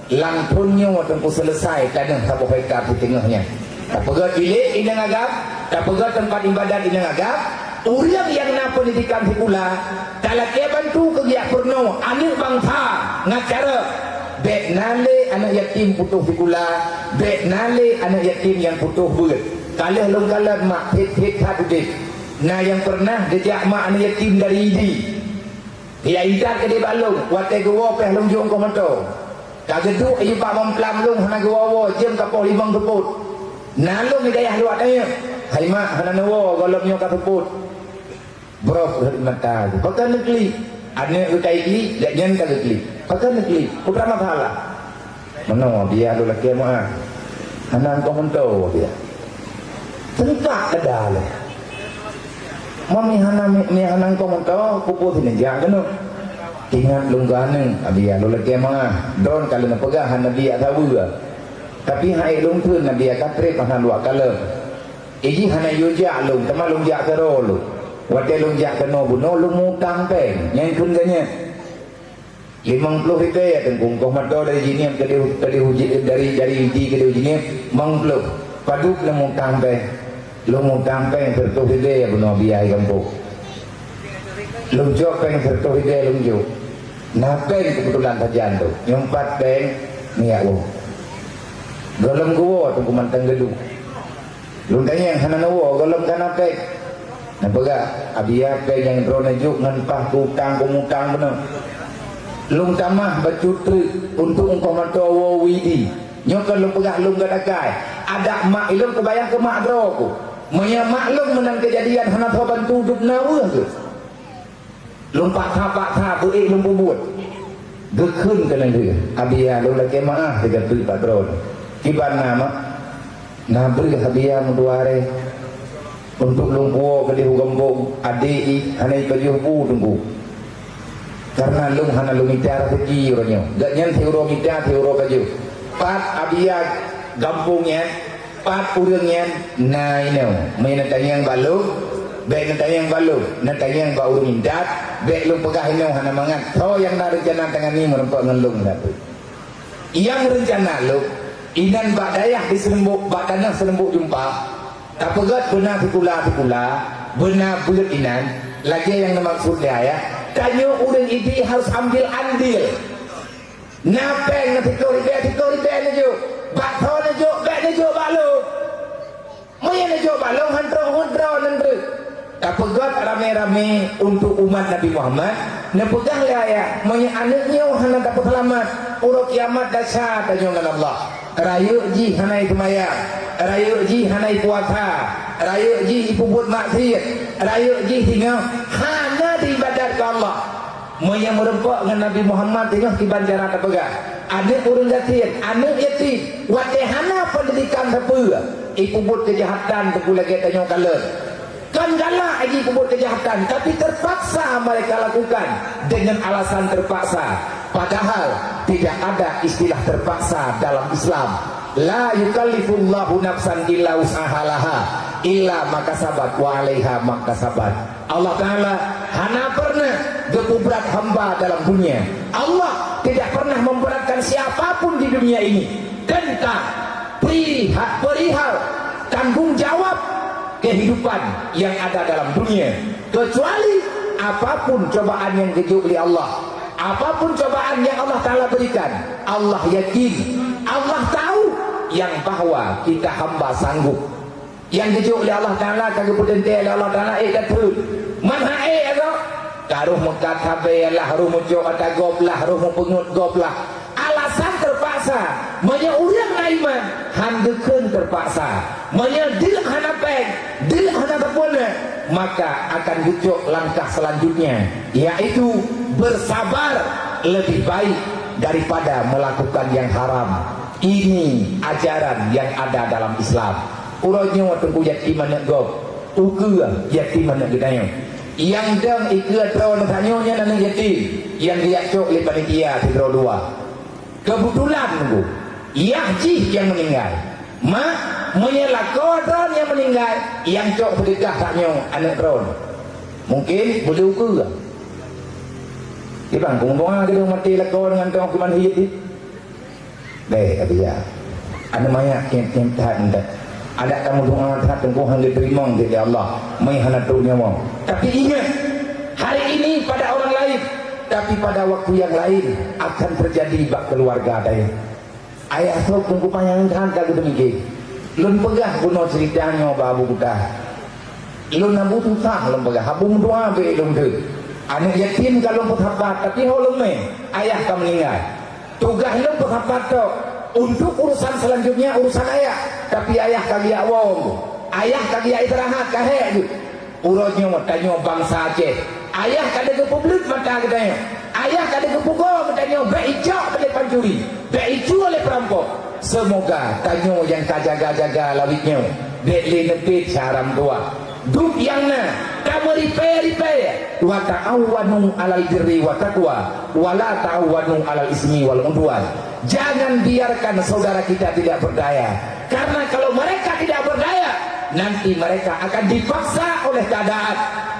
Lam thon nyoe teungku seuleusai tanoh saboh hektar siteungoh nyan. Tapeugét bilék inong agam, tapeugét teumpat iébadat inong agam, ureuëng nyang na peundidikan sikula, talakée bantu keu geujak peurunoe aneuëk bansa ngon cara bék na lé aneuëk yatim putôh sikula, bék na lé aneuëk yatim nyang putôh beuet. Ka lheueh lôn kalon mak phét-phét that udeb. Na nyang peureunah geujak mak aneuëk yatim dari Idi. Geujak intat keudeh bak lôn, watée geuwoe péh lôn jok ongkoh moto. Ka geuduek iyue bak mamplam lôn hana geuwoe-woe, jeuem ka poh limong seupôt. Na lôn di dayah luwa tanyoe, "Hai mak, hana neuwoe gohlom nyoe ka seupôt." Brok rhot mata geuh. Pakon neuklik? Aneuëk geuh ka iklik, gobnyan ka geuklik. Pakon neuklik? Peue masalah? Meunoe, Abiya lôn lakée meu'ah. Hana ongkoh moto, Abiya. Seungkak keudalée. Meunyoe hana, meunyoe hana ongkoh moto, peue-peue sineujak keunoe. Ingat lôn keu aneuëk, Abiya lôn lakée meu'ah. Droen ka lôn peugah hana biak saweue. Tapi hai lôn kheun, Abiya ka treb hana luwah kalon. Iji hana yue jak lôn, teuma lôn jak keudroe lôn. Watée lôn jak keunoe bunoe, lôn mutang péng, nyang kheun geuh nyan. Limong ploh ribée teungku ongkoh moto dari Jeunieb keudeh, keudeh uji-, dari, dari Idi keudeh Jeunieb, limong ploh. Padub lôn mutang péng. Lôn mutang péng siratoh ribée bunoe biaya gampông. Lôn cok péng siratoh ribée lôn jok. Na péng keubeutulan sajan tu. Nyoe pat péng miyak woe. Gohlom geuwoe teungku mantong geuduek. Lôn tanyong hana neuwoe gohlom ka na péng. Neupeugah, "Abiya péng nyang droeneuh jok ngon paih keu utang, keu mutang bunoe. Lôn tamah bacut treuk untuk ongkoh moto woe u Idi. Nyoe kon lôn peugah lôn gatakai. Adak mak ilôn kubayang keu mak droe ku. Meunyoe mak lôn meunan keujadian hana soe bantu dub na weueh geuh." Lôn paksa-paksa beu ék lôn peubuet. Geukheun keunan lheueh, "Abiya lôn lakée meu'ah sigoe teuk bak droeneuh." "Kiban na, Mak?" "Na breueh Abiya meudua rée. Untuk lôn puwoe keudeh u gampông, adé jih hana jipajoh bu teungku. Kareuna lôn hana lôn mita raseuki uroe nyoe. Gobnyan siuroe mita, siuroe pajoh." Pat Abiya gampông nyan, pat ureuëng nyan na inoe. Meunyoe neutanyong bak lôn, bék neutanyong bak lôn, neutanyong bak ureuëng intat, bék lôn peugah inoe hana mangat. Soe nyang na reuncana teungani meurumpok ngon lôn sapeue? Nyang reuncana lôn, inan bak dayah di Seuleumbok, bak tanoh Seuleumbok Jumpang, tapeugét beuna sikula-sikula, beuna beuet inan, lagée nyang neumaksud lé ayah, tanyoe ureuëng Idi harus ambil andil. Na péng na siploh ribée, siploh ribée neujok. Bak soe neujok, bék neujok bak lôn. Meunyoe neujok bak lôn, han troh, han troh nan treuk. Tapeugét ramé-ramé untuk umat Nabi Muhammad, neupeugah lé ayah, meunyoe aneuëk nyoe hana tapeuseulamat, uroe kiamat desya tanyoe ngon Allah. Rayeuk jih hana jiseumayang, rayeuk jih hana jipuasa, rayeuk jih jipeubuet maksiet, rayeuk jih singoh hana jiibadat keu Allah. Meunyoe meurumpok ngon Nabi Muhammad, singoh kiban cara tapeugah. Aneuëk ureuëng gasien, aneuëk yatim, watée hana peundidikan sapeue, jipeubuet keujahatan teungku lagée tanyoe kalon. Ka Galak lagi peubuet kejahatan, tapi terpaksa mereka lakukan dengan alasan terpaksa. Padahal tidak ada istilah terpaksa dalam Islam. La yukallifullahu nafsan illa wus'aha laha illa makasabat wa alaiha makasabat. Allah Ta'ala hana pernah geupubrat hamba dalam dunia. Allah tidak pernah memberatkan siapapun di dunia ini tentang perihal, perihal tanggung jawab kehidupan yang ada dalam dunia, kecuali apapun cobaan yang geujok lé Allah, apapun cobaan yang Allah Ta'ala berikan, Allah yakin, Allah tahu yang bahwa kita hamba sanggup. Nyang geujok lé Allah Ta'ala ka geupeuteuntèe lé Allah Ta'ala, eh, ka treun. Man han ék, ka roh meukat habéh, lah roh meucok ata gob lah, roh meupeungeut gob lah. Alasan terpaksa. Meunyoe ureuëng na iman, han geukheun terpaksa. Meunyoe deuek hana péng, deuek hana teupeuleue, maka akan geucok langkah selanjutnya, yaitu bersabar lebih baik daripada melakukan yang haram. Ini ajaran yang ada dalam Islam. Uroe nyoe teungku yatim aneuëk gob, ukeue yatim aneuëk geutanyoe. Nyang dong ikeue droe tanyoe nyan aneuëk yatim, nyang geujak cok lé panitia sidroe dua. Keubeutulan teungku, yah jih nyang meuninggai. Mak, meunyoe lakoe droe nyang meuninggai, nyang cok seudeukah tanyoe aneuëk droe. Mungkin boleh ukeue. Di bang, peungumpama keuneuk maté lakoe deungon tanyoe keuman hiet jih. Bèk, Abi, ya. Aneuk manyak tiep-tiep that ndak. Adak kamoe doa that teungku han geuteurimong lé Allah, meuhana trok nyawa. Tapi ingat, hari ini pada orang lain, tapi pada waktu yang lain akan terjadi bak keluarga dayah. Ayah trok teungku panyang that ka geuteumiké. Lôn peugah bunoe cerita nyoe bak Abu Kuta. Lôn na butuh that lôn peugah, haba meudoa bèk lôn deuh. Aneuk yatim ka lôn peusapat, tapi ho lôn mè, ayah ka meuninggai. Tugaih lôn peusapat tok. Untuk urusan selanjutnya urusan ayah, tapi ayah ka geujak woe. Ayah ka geujak istirahat, ka hék geuh. Uroe nyoe tanyoe bansa Aceh, ayah ka lheueh geupeubleut mata geutanyoe. Ayah ka lheueh geupeugoe geutanyoe bèk icok lé pancuri, bèk icue lé peurampok. Seumoga tanyoe nyang ka jaga-jaga lawét nyoe bèk lé neupét syedara meutuwah. Duek nyang na, tameuripèe-ripèe, "Wa ta'awanu 'alal birri wa taqwa, wa la ta'awanu 'alal ismi wal 'udwan." Jangan biarkan saudara kita tidak berdaya. Karena kalau mereka tidak berdaya, nanti mereka akan dipaksa oleh keadaan.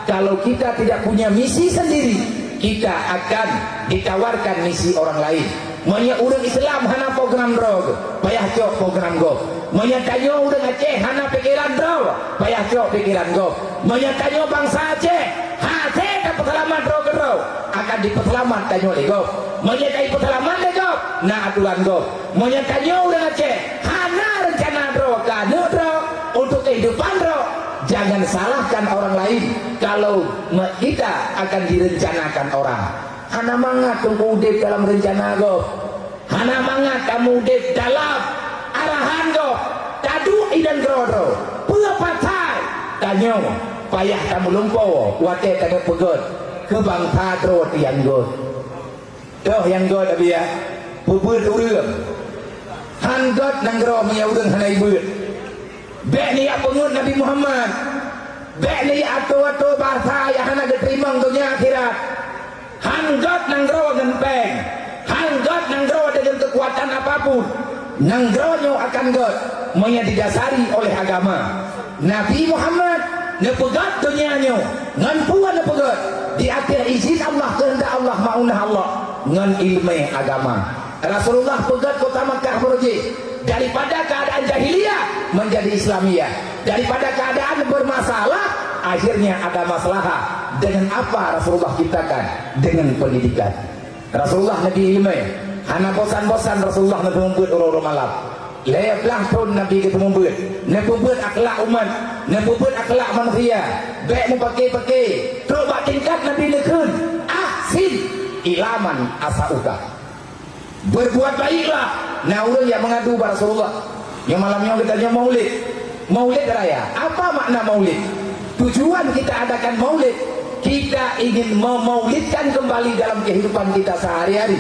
Kalau kita tidak punya misi sendiri, kita akan ditawarkan misi orang lain. Meunyoe ureuëng Islam hana program droe, payah cok program gob. Meunyoe tanyoe ureuëng Aceh hana pikeran droe, payah cok pikeran gob. Meunyoe tanyoe bansa Aceh hase tapeuseulamat droe keudroe, akan dipeuseulamat tanyoe lé gob. Meunyoe ka jipeuseulamat lé gob, na atoran gob. Meunyoe tanyoe ureuëng Aceh hana reuncana droe keu aneuk droe untuk kehidupan droe, jangan salahkan orang lain kalau me-, kita akan direncanakan orang. Hana mangat teungku udép dalam reuncana gob. Hana mangat kamoe udép dalam arahan gob. Taduek inan droe-droe. Peue pasai? Tanyoe payah tameulumpoe watèe taneuk peugöt keu bansa droe nyang göt. Toh nyang göt, Abi, ya? Peubeuet ureuëng. Han göt nanggroe meunyoe ureuëng hana jibeuet. Bèk neujak peungeut Nabi Muhammad. Bèk neujak atô-atô bansa nyang hana geuteurimong donya akhirat. Han göt nanggroe ngon péng. Han göt nanggroe deungon keukuatan apapun. Nanggroe nyoe akan göt meunyoe didasari oleh agama. Nabi Muhammad neupeugöt donya nyoe ngon peue neupeugöt? Di ateueh izin Allah, keuheundak Allah, maunah Allah, ngon ileumèe agama. Rasulullah peugöt kota Makkah baroe jih daripada keadaan jahiliyah menjadi Islamiyah, daripada keadaan bermasalah akhirnya ada maslahah. Dengan apa Rasulullah ciptakan? Dengan pendidikan. Rasulullah neubri ileumèe. Hana bosan-bosan Rasulullah neuteumeubeuet uroe-uroe malam. Lhèe blah thôn Nabi geuteumeubeuet. Neupeubeuet akhlak umat, neupeubeuet akhlak manusia. Bèk meupaké-paké. Trok bak tingkat Nabi neukheun, "Ahsin ila man asa'uka." Berbuat baiklah. Na ureuëng nyang meungadu bak Rasulullah. Nyoe malam nyoe geutanyoe maulid. Maulid raya. Apa makna maulid? Tujuan kita adakan maulid, kita ingin memaulidkan kembali dalam kehidupan kita sehari-hari,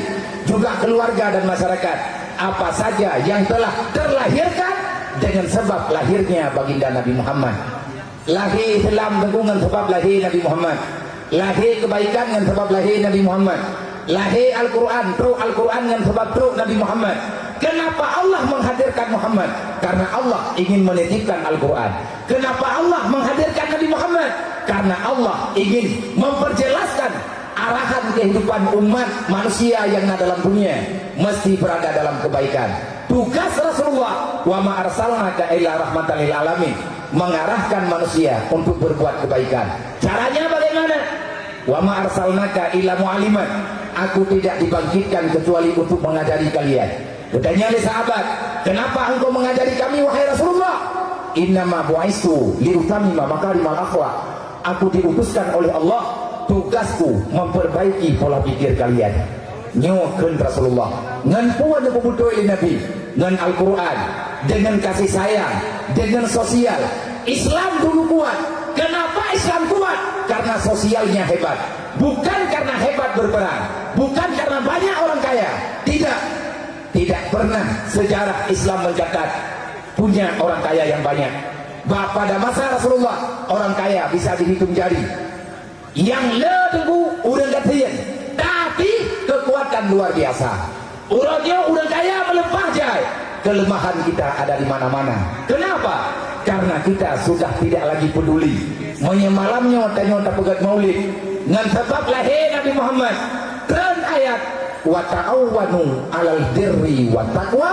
juga keluarga dan masyarakat, apa saja yang telah terlahirkan dengan sebab lahirnya Baginda Nabi Muhammad. Lahé Islam teungku ngon sabab lahé Nabi Muhammad. Lahé kebaikan ngon sabab lahé Nabi Muhammad. Lahé Al-Quran, trok Al-Quran ngon sabab trok Nabi Muhammad. Kenapa Allah menghadirkan Muhammad? Karena Allah ingin menitipkan Al-Quran. Kenapa Allah menghadirkan Nabi Muhammad? Karena Allah ingin memperjelaskan arahan kehidupan umat manusia yang na dalam dunia mesti berada dalam kebaikan. Tugas Rasulullah, "Wa ma arsalnaka illa rahmatan lil alamin," mengarahkan manusia untuk berbuat kebaikan. Caranya bagaimana? "Wa ma arsalnaka illa mu'alliman," aku tidak dibangkitkan kecuali untuk mengajari kalian. Geutanyong lé sahabat, "Kenapa engkau mengajari kami, wahai Rasulullah?" "Innama bu'istu liutammima makarimal akhlak." Aku diutuskan oleh Allah, tugasku memperbaiki pola pikir kalian. Nyoe kheun Rasulullah. Ngon peue neupeubeutôi lé Nabi? Ngon Al-Quran, dengan kasih sayang, dengan sosial. Islam dulu kuat. Kenapa Islam kuat? Karena sosialnya hebat. Bukan karena hebat berperang, bukan karena banyak orang kaya. Tidak. Tidak pernah sejarah Islam mencatat punya orang kaya yang banyak. Ba-, pada masa Rasulullah, orang kaya bisa dihitung jari. Nyang le teungku ureuëng gasien, tapi kekuatan luar biasa. Uroe nyoe ureuëng kaya meuleupah jai, kelemahan kita ada di mana-mana. Kenapa? Karena kita sudah tidak lagi peduli. Meunyoe malam nyoe tanyoe tapeugét maulid, ngon sabab lahé Nabi Muhammad, treun ayat, "Wa ta'awanu 'alal birri wat taqwa,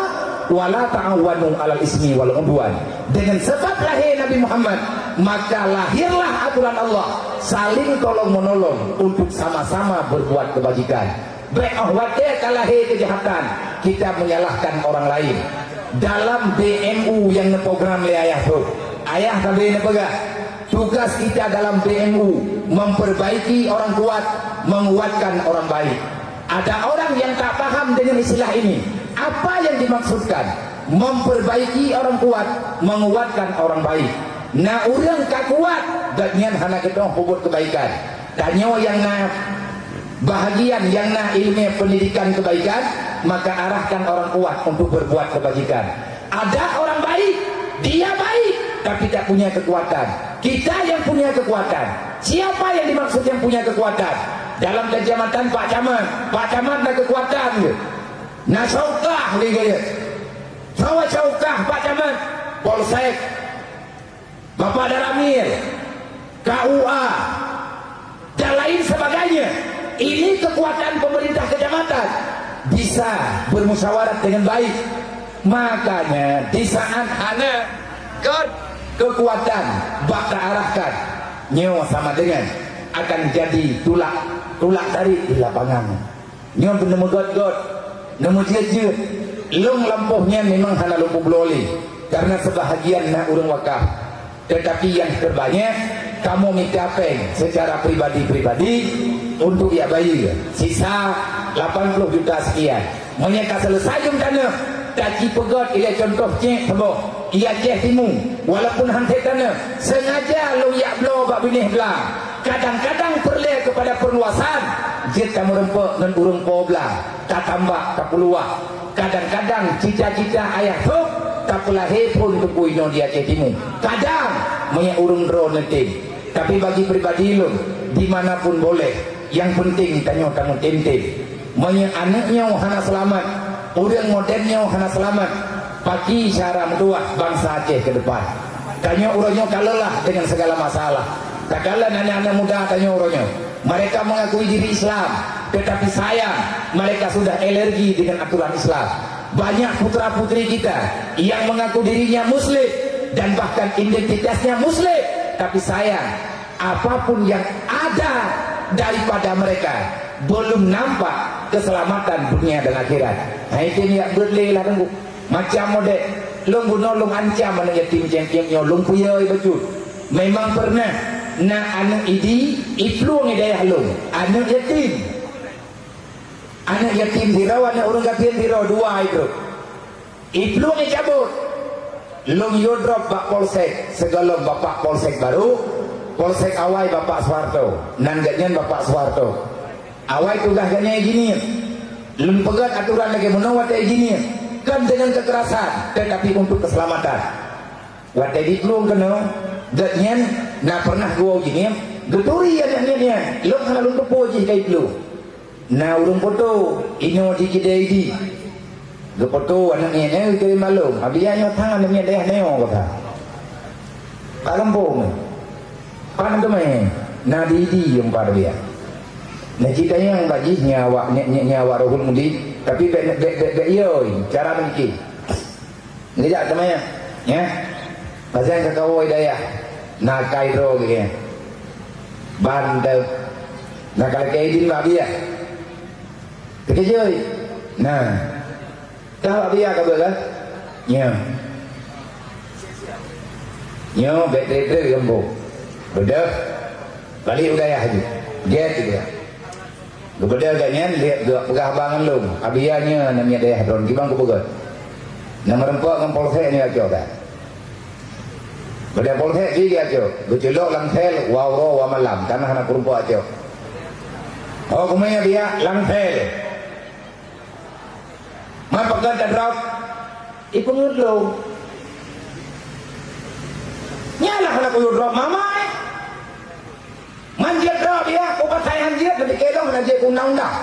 wa la ta'awanu 'alal ismi wal 'udwan." Dengan sebab lahé Nabi Muhammad, maka lahirlah aturan Allah, saling tolong-menolong untuk sama-sama berbuat kebajikan. Bék óh watée ka lahé keujahatan, kita menyalahkan orang lain. Dalam B M U nyang neuprogram lé ayah teuh, ayah sabe neupeugah, tugas kita dalam B M U memperbaiki orang kuat, menguatkan orang baik. Ada orang yang tak paham dengan istilah ini. Apa yang dimaksudkan? Memperbaiki orang kuat, menguatkan orang baik. Na ureuëng ka kuat, gobnyan hana keudroe peubuet kebaikan. Tanyoe nyang na bahagian, nyang na ileumé pendidikan kebaikan, maka arahkan orang kuat untuk berbuat kebajikan. Ada orang baik, dia baik, tapi tak punya kekuatan. Kita yang punya kekuatan. Siapa yang dimaksud yang punya kekuatan? Dalam kecamatan Pak Camat, Pak Camat na kekuatan ke? Na syaukah lé gaya. Sawa syaukah Pak Camat, Polsek, Bapak Danramil, K U A, dan lain sebagainya. Ini kekuatan pemerintah kecamatan bisa bermusyawarah dengan baik. Makanya di saat hana got kekuatan bak taarahkan, nyoe sama dengan akan jadi tulak, tulak tarik di lapangan. Nyoe neumeugöt-göt, neumeujeuet-jeuet. Lôn lampôh nyan memang hana lôn peubloe lé, karena sebahagian na ureuëng wakaf. Tetapi yang terbanyak, kamoe mita péng secara pribadi-pribadi untuk jak bayeue, sisa lapan puluh juta sekian. Meunyoe ka selesai jeuem tanoh, taci peugöt ilée contoh cék saboh, i Aceh Timu, walaupun han that tanoh, sengaja lôn jak bloe bak binéh blang. Kadang-kadang peureulée keupada peurluasan, jeuet tameureumpok ngon ureuëng po blang, tatambak, tapuluwah. Kadang-kadang cita-cita ayah teuh tapeulahé phon teungku inoe di Aceh Timu. Kadang meunyoe ureuëng droeneuh tem. Tapi bagi pribadi lôn, di mana pun boleh, nyang penting tanyoe tameutem-tem. Meunyoe aneuëk nyoe hana seulamat, ureuëng modern nyoe hana seulamat, paki cara meutuwah bansa Aceh ke depan. Tanyoe uroe nyoe ka leulah dengan segala masalah. Takalon aneuk-aneuk muda tanyoe uroe nyoe. Mereka mengakui diri Islam, tetapi sayang, mereka sudah alergi dengan aturan Islam. Banyak putra-putri kita yang mengaku dirinya Muslim dan bahkan identitasnya Muslim, tapi sayang, apapun yang ada daripada mereka, belum nampak keselamatan dunia dan akhirat. Hai tem jak beuet lé lah teungku. Macam model, lôn bunoe lôn ancam aneuk yatim cengkeng nyoe, lôn puyoi bacut. Memang pernah na aneuk idi, iplueng i dayah lôn, aneuk yatim. Aneuk yatim sidroe, aneuk ureuëng gasien sidroe, dua i droe. Iplueng icabot. Lôn yue drop bak polsek, sigohlom Bapak Polsek Baru, polsek awai Bapak Soeharto, nan gobnyan Bapak Soeharto. Awai tugaih gobnyan ijinir. Lôn peugöt aturan lagée meunoe watée ijinir, kon deungon keukerasan, tetapi untuk keuseulamatan. Watée jiplueng keunoe, Gobnyan na pernah geuwoe jihnyan, geuturi aneuk miet nyan, lôn hana lôn teupeue jih ka iplueng. Na ureuëng poto, inoe jih kidai di. Geupoto aneuk miet nyan geukirém bak lôn. Abiya nyoe thang aneuk miet dayah nyoe kata. Bak gampông. Pan teumé, na di-di nyang pat abiya. Na cit tanyong bak jih nyan awak, nyan, nyan, nyan awak Rohul Mudi, tapi bèk, bèk, bèk, bèk yoi, cara meuniki. Ngeujak teumanyong, ya. Pajan ka kawoe dayah, na kai droe geuh. Ban teu, na ka lakèe idin bak biah. Teukeujoi. Nah. Ka bak biah ka beuh kan? Nyoe. Nyoe bèk trép-trép gampông. Beudôh. Balik u dayah jih. Gèt jih. Geubeudôh gobnyan, lheueh geupeugah haba ngon lôn, "Abiya nyoe aneuk miet dayah droen, kiban kupeugöt. Na meureumpok ngon polsek nyoe, cok that." Bak polsek pih geujak cok, geuculok lam sel, wa uroe wa malam, kana hana kurumpok cok. Oh, kumè abiya, lam sel. Man pakon tadrop? Ipeungeut lôn. Nyan lah hana kuyue drop mama, eh. Man jeuet droe biah, ubat hai han jeuet, leubeh keu lôn hana jeuet keu undang-undang.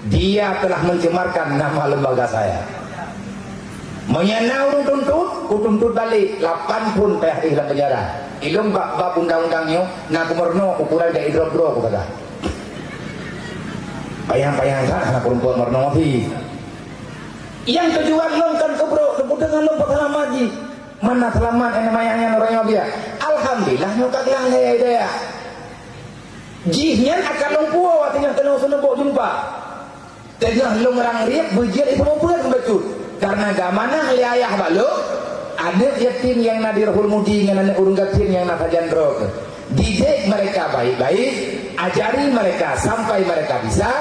Dia telah mencemarkan nama lembaga saya. Meunyoe na ureuëng tuntut, kutuntut balek, lapan thon payah éh lam penjara. Ilôn bak bab undang-undang nyoe, na kumeurunoe ukuran jak idrop droe kupeugah. Payah-payah that hana kurumpok meurunoe pih. Nyang tujuan lôn kan keu brok, teupeue deungon lôn peuseulamat jih. Mana seulamat aneuk manyak nyan uroe nyoe biah. Alhamdulillah nyoe ka geulang lé dayah. Jihnyan akan lôn puwoe watèe nyan keunoe seuneubok jumpa. Teungoh lôn rang riet beujeuet itu mupeue bacut. Karena geuamanah lé ayah bak lôn, aneuk yatim nyang na di Rohul Mudi ngon aneuk ureuëng gasien nyang na sajan droe. Didik mereka baik-baik, ajari mereka sampai mereka bisa.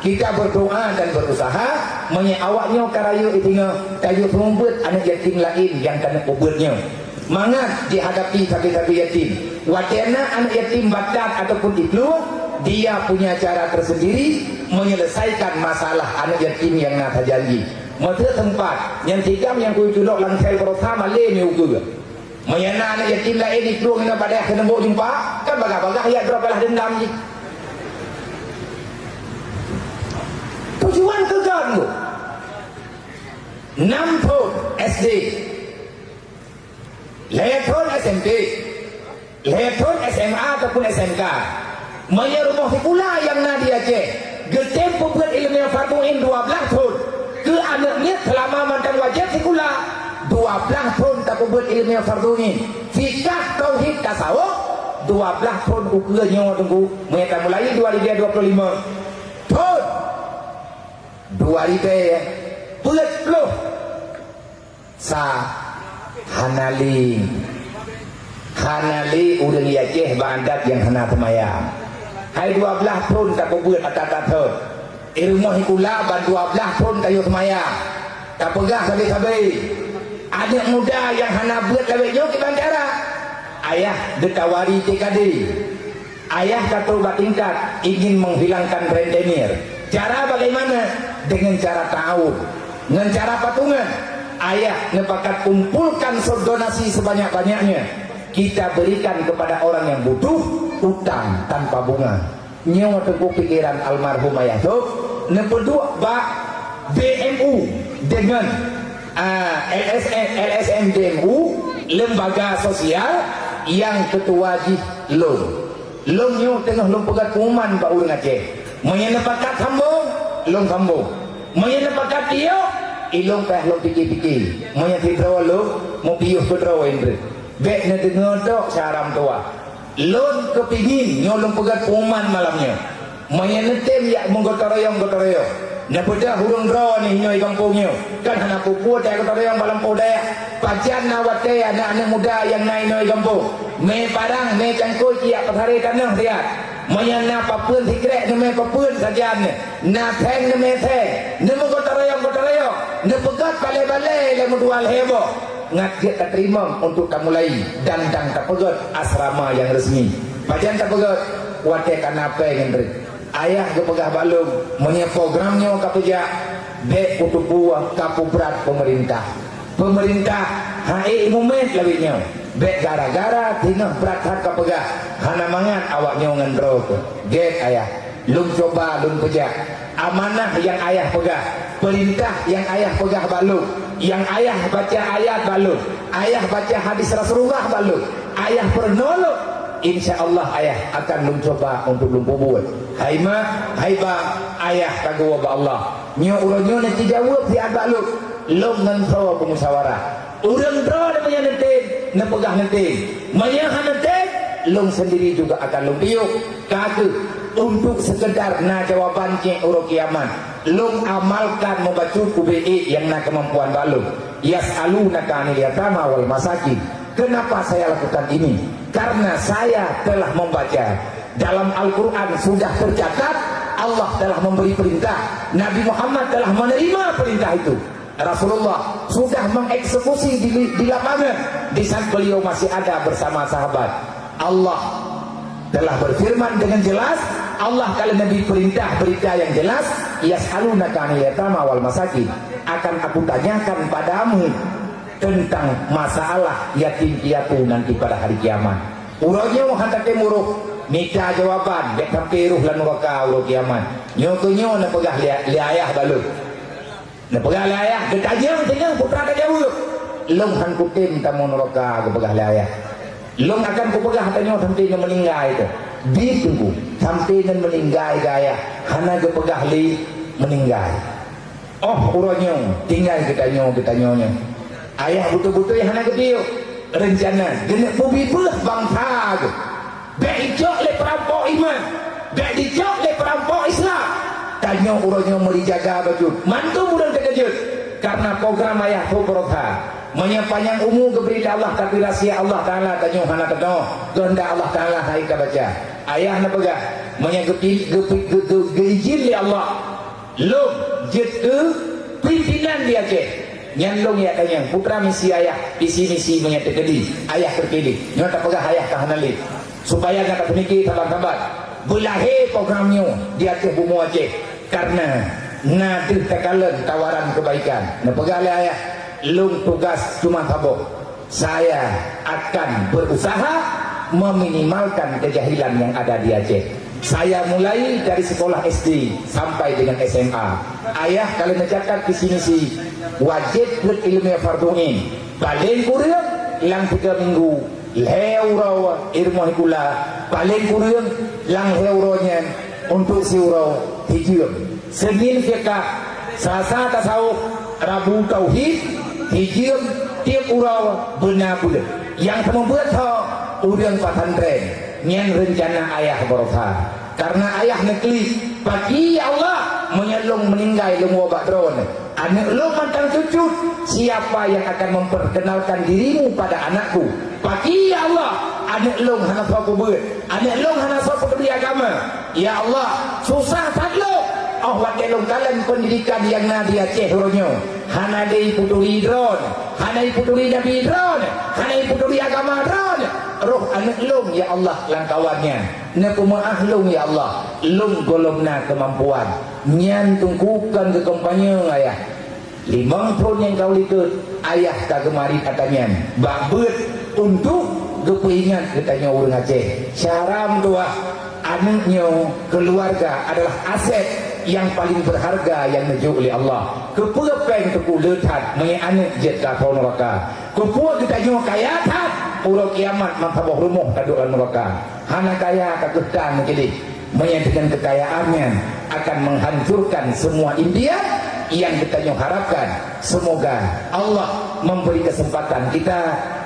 Kita berdoa dan berusaha, meunyoe awak nyoe ka rayeuk itingoh, tayue seumeubeuet aneuk yatim laén nyang keuneuk peubeuet nyoe. Mangat jihadapi sabe-sabe yatim. Watèe na aneuk yatim batat ataupun iplueng, dia punya cara tersendiri menyelesaikan masalah aneuk yatim nyang na sajan jih. Meuteuk teumpat, nyang sigam nyang kuculok lam sel baroesa malèe mi ukeue. Meunyoe na aneuk yatim laén iplueng inoe padahai keuneuk jumpa, kan bagah-bagah jak droe balas deundam jih. Tujuan keu gam tu. Enam thon S D, lhèe thon S M P, lhèe thon S M A ataupun S M K. Meunyoe rumoh sikula nyang na di Aceh, geutem peubeuet ileumèe fardhu ain dua blaih thon. Keu aneuk miet seulama mantong wajéb sikula, dua blaih thon tapeubeuet ileumèe fardhu ain. Fiqah, tauhid, tasawuf, dua blaih thon ukeue nyoe teungku. Meunyoe tamulai dua ribèe dua ploh limong, thon dua ribèe peuet ploh. Sa hana lé, hana lé ureuëng di Aceh bak adat nyang hana seumayang. Hai dua blaih thon tapeubeuet ata-ata thon. Di rumoh sikula ban dua blaih thon tayue seumayang. Tapeugah sabe-sabe. Aneuk muda nyang hana beuet lawét nyoe kiban cara. Ayah geutawari T K D. Ayah ka trok bak tingkat ingin menghilangkan rentenir. Cara bagaimana? Dengan cara ta'awun, ngon cara patungan. Ayah neupakat kumpulkan sot donasi sebanyak-banyaknya. Kita berikan kepada orang yang butuh, utang tanpa bunga. Nyoe teungku pikeran almarhum ayah tu, neupeuduek bak B M U dengan, ah, L S M, L S M D M U, lembaga sosial nyang keutua jih lôn. Lôn nyoe teungoh lôn peugöt pengumuman bak ureuëng Aceh. Meunyoe neupakat sambong, lôn sambong. Meunyoe neupakat piôh, ilôn payah lôn pike-pike. Meunyoe sidroe lôn, mupiôh keudroe indreuet. Bèk neudeungoe tok syedara meutuwah. Lôn keupingin nyoe lôn peugöt pengumuman malam nyoe. Meunyoe neutem jak meugotong royong-gotong royong, neubeudôh ureuëng droeneuh inoe gampông nyoe, kan hana peue-peue tagotong royong bak lampôh dayah. Pajan na watèe aneuk-aneuk muda nyang na inoe gampông, mé parang, mé cangkôi, cit jak peusaré tanoh siat. Meunyoe na papeuen sikrek, neumé papeuen sajan, na seng, neumé seng, neumeugotong royong-gotong royong, neupeugöt balèe-balèe lé meutuwah lhèe boh. Ngat jeuet tateurimong untuk tamulai dan dang tapeugöt asrama nyang resmi. Pajan tapeugöt? Watèe ka na pèng indreuet. Ayah geupeugah bak lôn, meunyoe program nyoe ka peujak, bèk kuteupeue ka peubrat peumeurintah. Peumeurintah han ék mumet lawét nyoe. Bék gara-gara singoh brat that kapeugah, hana mangat awak nyoe ngon droe keuh. Gét ayah, lôn cuba lôn peujak. Amanah nyang ayah peugah, peurintah nyang ayah peugah bak lôn, nyang ayah baca ayat bak lôn, ayah baca hadis Rasulullah bak lôn, ayah peurunoe lôn, insya Allah ayah akan lôn cuba untuk lôn peubuet. Hai mak, hai bang, ayah ka geuwoe bak Allah. Nyoe uroe nyoe neutijaweueb siat bak lôn. Lôn ngon droe beumusyawarah. Ureuëng droe meunyoe neutem, neupeugah neutem. Meunyoe hana tem, lôn sendiri juga akan lôn piôh. Ka kheueh, untuk sekedar na jawaban cit uroe kiamat, lôn amalkan mubacut ubé ék nyang na keumampuan bak lôn. Yas'alunaka 'anil yatama wal masakin. Kenapa saya lakukan ini? Karena saya telah membaca dalam Al-Quran sudah tercatat, Allah telah memberi perintah, Nabi Muhammad telah menerima perintah itu. Rasulullah sudah mengeksekusi di, di lapangan di saat beliau masih ada bersama sahabat. Allah telah berfirman dengan jelas, Allah kalau Nabi perintah berita yang jelas, yas'alunaka 'anil yatama wal masakin, akan aku tanyakan padamu tentang masalah yatim piatu nanti pada hari kiamat. Uroe nyoe hana tatem uroe mita jawaban, bék sampai roh lam nuraka uroe kiamat. Nyoe keuh nyoe neupeugah lé, lé ayah bak lôn. Neupeugah lé ayah, geutanyong teungoh putra ka jaweueb. Lôn han kutem tamong nuraka, geupeugah lé ayah. Lôn akan kupeugah tanyoe sampai ngon meuninggai teuh. Bi teungku, sampai ngon meuninggai keu ayah, hana geupeugah lé meuninggai. Óh uroe nyoe, tinggai geutanyoe, geutanyoe nyoe. Ayah beutôi-beutôi hana geupiôh reuncana geuneuk peubeubaih bansa geuh. Bék icok lé peurampok iman, bék dicok lé peurampok Islam. Tanyoe uroe nyoe meuri jaga bacut. Mandum ureuëng teukeujot karena program ayah Peubeurokah. Meunyoe panyang umu geubri lé Allah, tapi rahsia Allah Taala tanyoe hana teudoh. Keuheundak Allah Taala hai ka baca. Ayah neupeugah, meunyoe geupi-, geupi-, geu-, geu-, geuizin lé Allah, lôn jeuet keu pimpinan di Aceh. Nyan lôn jak tanyong, putra misi ayah, visi misi meunyoe teukeudi, ayah teupiléh. Nyoe tapeugah ayah ka hana lé. Supaya gata peumiké saban-saban. Beulahé program nyoe di ateueh bumoe Aceh. Karena na deuh takalon tawaran kebaikan. Neupeugah lé ayah, lôn tugas cuma saboh. Saya akan berusaha meminimalkan kejahilan yang ada di Aceh. Saya mulai dari sekolah S D sampai dengan S M A. Ayah kalau neucatat visi misi, wajéb rhot iéleumé fardhu ain. Paleng kureueng lam tiga minggu, lhée uroe iéleumé sikula, paleng kureueng lam lhée uroe nyan untuk siuroe hijeuem. Senin fiqah, Selasa tasawuf, Rabu tauhid, hijeuem tieb uroe beuna buleuen. Nyang seumeubeuet tho ureuëng pesantren. Nyan reuncana ayah Peubeurokah. Karena ayah neuklik, paki ya Allah, meunyoe lôn meuninggai lôn woe bak droeneuh. Aneuëk lôn mantong cucut, siapa yang akan memperkenalkan dirimu pada anakku? Paki ya Allah, aneuëk lôn hana soe peubeuet, aneuëk lôn hana soe peuturi agama. Ya Allah, susah that lôn. Oh watée lôn kalon pendidikan nyang na di Aceh uroe nyoe, hana lé peuturi droeneuh, hana lé peuturi Nabi droeneuh, hana lé peuturi agama droeneuh. Roh aneuëk lôn ya Allah lam kawan nyan. Neupeumeuáh lôn ya Allah, lôn gohlom na keumampuan. Nyan teungku kon keu kampanye ayah. Limong thon nyang ka u likot, ayah ka geumarit ata nyan bak beuet untuk geupeuingat geutanyoe ureuëng Aceh. Cara meutuah, aneuëk nyoe, keuluwarga adalah aset nyang paleng beurharga nyang neujok lé Allah. Keupeue péng teungku le that meunyoe aneuëk jeuet keu apoe nuraka? Keupeue geutanyoe kaya that uroe kiamat meusaboh rumoh taduek lam nuraka? Hana kaya ka kheueh tan meukeudeh. Meunyoe deungon keukayaan nyan akan menghancurkan semua impian nyang geutanyoe harapkan. Semoga Allah memberi kesempatan kita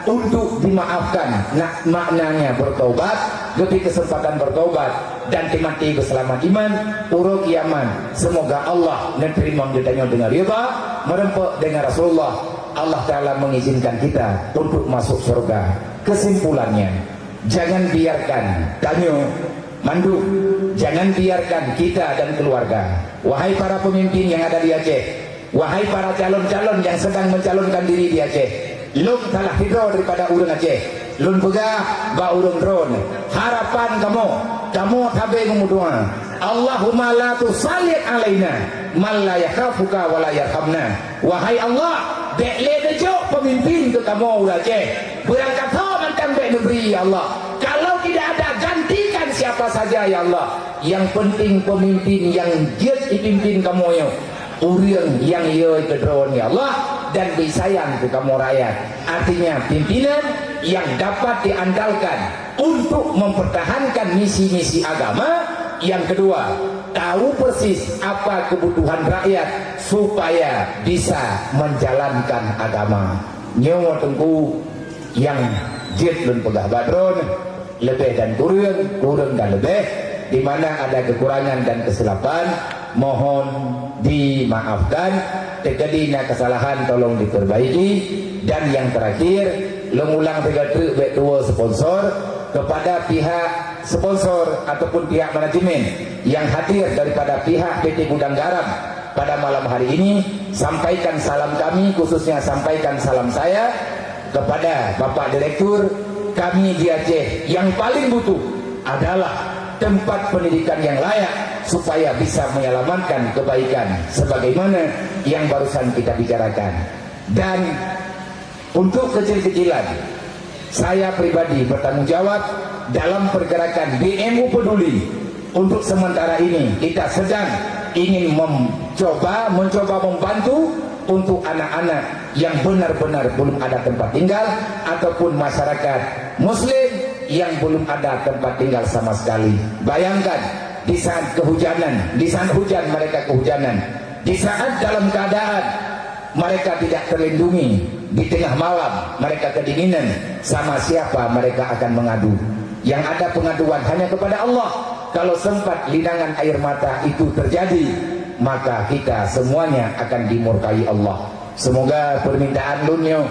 untuk dimaafkan, nak maknanya bertobat, geubri kesempatan bertobat dan dimati beusalamat iman uroe kiamat. Semoga Allah neuteurimong geutanyoe deungon ridha, meureumpok deungon Rasulullah. Allah Taala mengizinkan kita untuk masuk surga. Kesimpulannya, jangan biarkan tanyoe mandum, jangan biarkan kita dan keluarga. Wahai para pemimpin yang ada di Aceh, wahai para calon-calon yang sedang mencalonkan diri di Aceh, lôn salah sidroe daripada ureuëng Aceh. Lôn peugah bak ureuëng droeneuh, harapan kamoe, kamoe sabe meumeudoa, Allahumma la tusallit alaina man la yakhafuka wa la yarhamna. Wahai Allah, bék lé neujok peumimpin keu kamoe ureuëng Aceh. Beurangkasoe Bèk neubri, ya Allah. Kalau tidak ada, gantikan siapa saja, ya Allah. Yang penting pemimpin yang jeuet jipimpin kamoe nyoe, ureueng nyang yo keu droe, ya Allah, dan bri sayang keu kamoe rakyat. Artinya, pimpinan yang dapat diandalkan untuk mempertahankan misi-misi agama. Yang kedua, tahu persis apa kebutuhan rakyat supaya bisa menjalankan agama. Nyoe Teungku nyang jeuet lôn peugah bak droeneuh, leubeh dan kureueng, kureueng dan leubeh. Di mana ada kekurangan dan kesilapan, mohon dimaafkan. Teukeudi na kesalahan, tolong diperbaiki. Dan yang terakhir, lôn ulang sigoe teuk bèk tuwoe sponsor, kepada pihak sponsor ataupun pihak manajemen yang hadir daripada pihak P T Gudang Garam pada malam hari ini, sampaikan salam kami, khususnya sampaikan salam saya kepada Bapak Direktur. Kami di Aceh yang paling butuh adalah tempat pendidikan yang layak supaya bisa menyelamatkan kebaikan sebagaimana yang barusan kita bicarakan. Dan untuk kecil-kecilan, saya pribadi bertanggung jawab dalam pergerakan B M U Peduli. Untuk sementara ini, kita sedang ingin mencoba, mencoba membantu untuk anak-anak yang benar-benar belum ada tempat tinggal ataupun masyarakat Muslim yang belum ada tempat tinggal sama sekali. Bayangkan, di saat kehujanan, di saat hujan mereka kehujanan, di saat dalam keadaan mereka tidak terlindungi, di tengah malam mereka kedinginan, sama siapa mereka akan mengadu? Yang ada pengaduan hanya kepada Allah. Kalau sempat linangan air mata itu terjadi, maka kita semuanya akan dimurkai Allah. Semoga permintaan lôn nyoe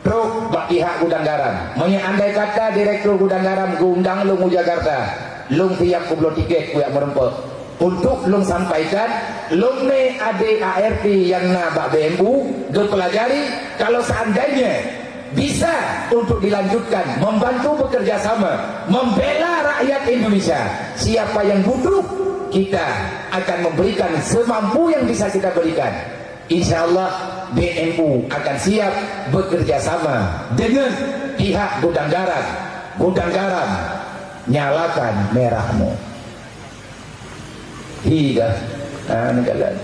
trok bak pihak Gudang Garam. Meunyoe andai kata direktur Gudang Garam geuundang lôn u Jakarta, lôn siap kubloe tiket kujak meureumpok. Untuk lôn sampaikan, lôn nyoe adé A R P nyang na bak B M U, geupeulajari, kalau seandainya bisa untuk dilanjutkan, membantu bekerja sama, membela rakyat Indonesia, siapa yang butuh, kita akan memberikan semampu yang bisa kita berikan. Insya Allah, B M U akan siap bekerja sama dengan pihak Gudang Garam. Gudang Garam, nyalakan merahmu. Hi dah. Ha, ni jalan.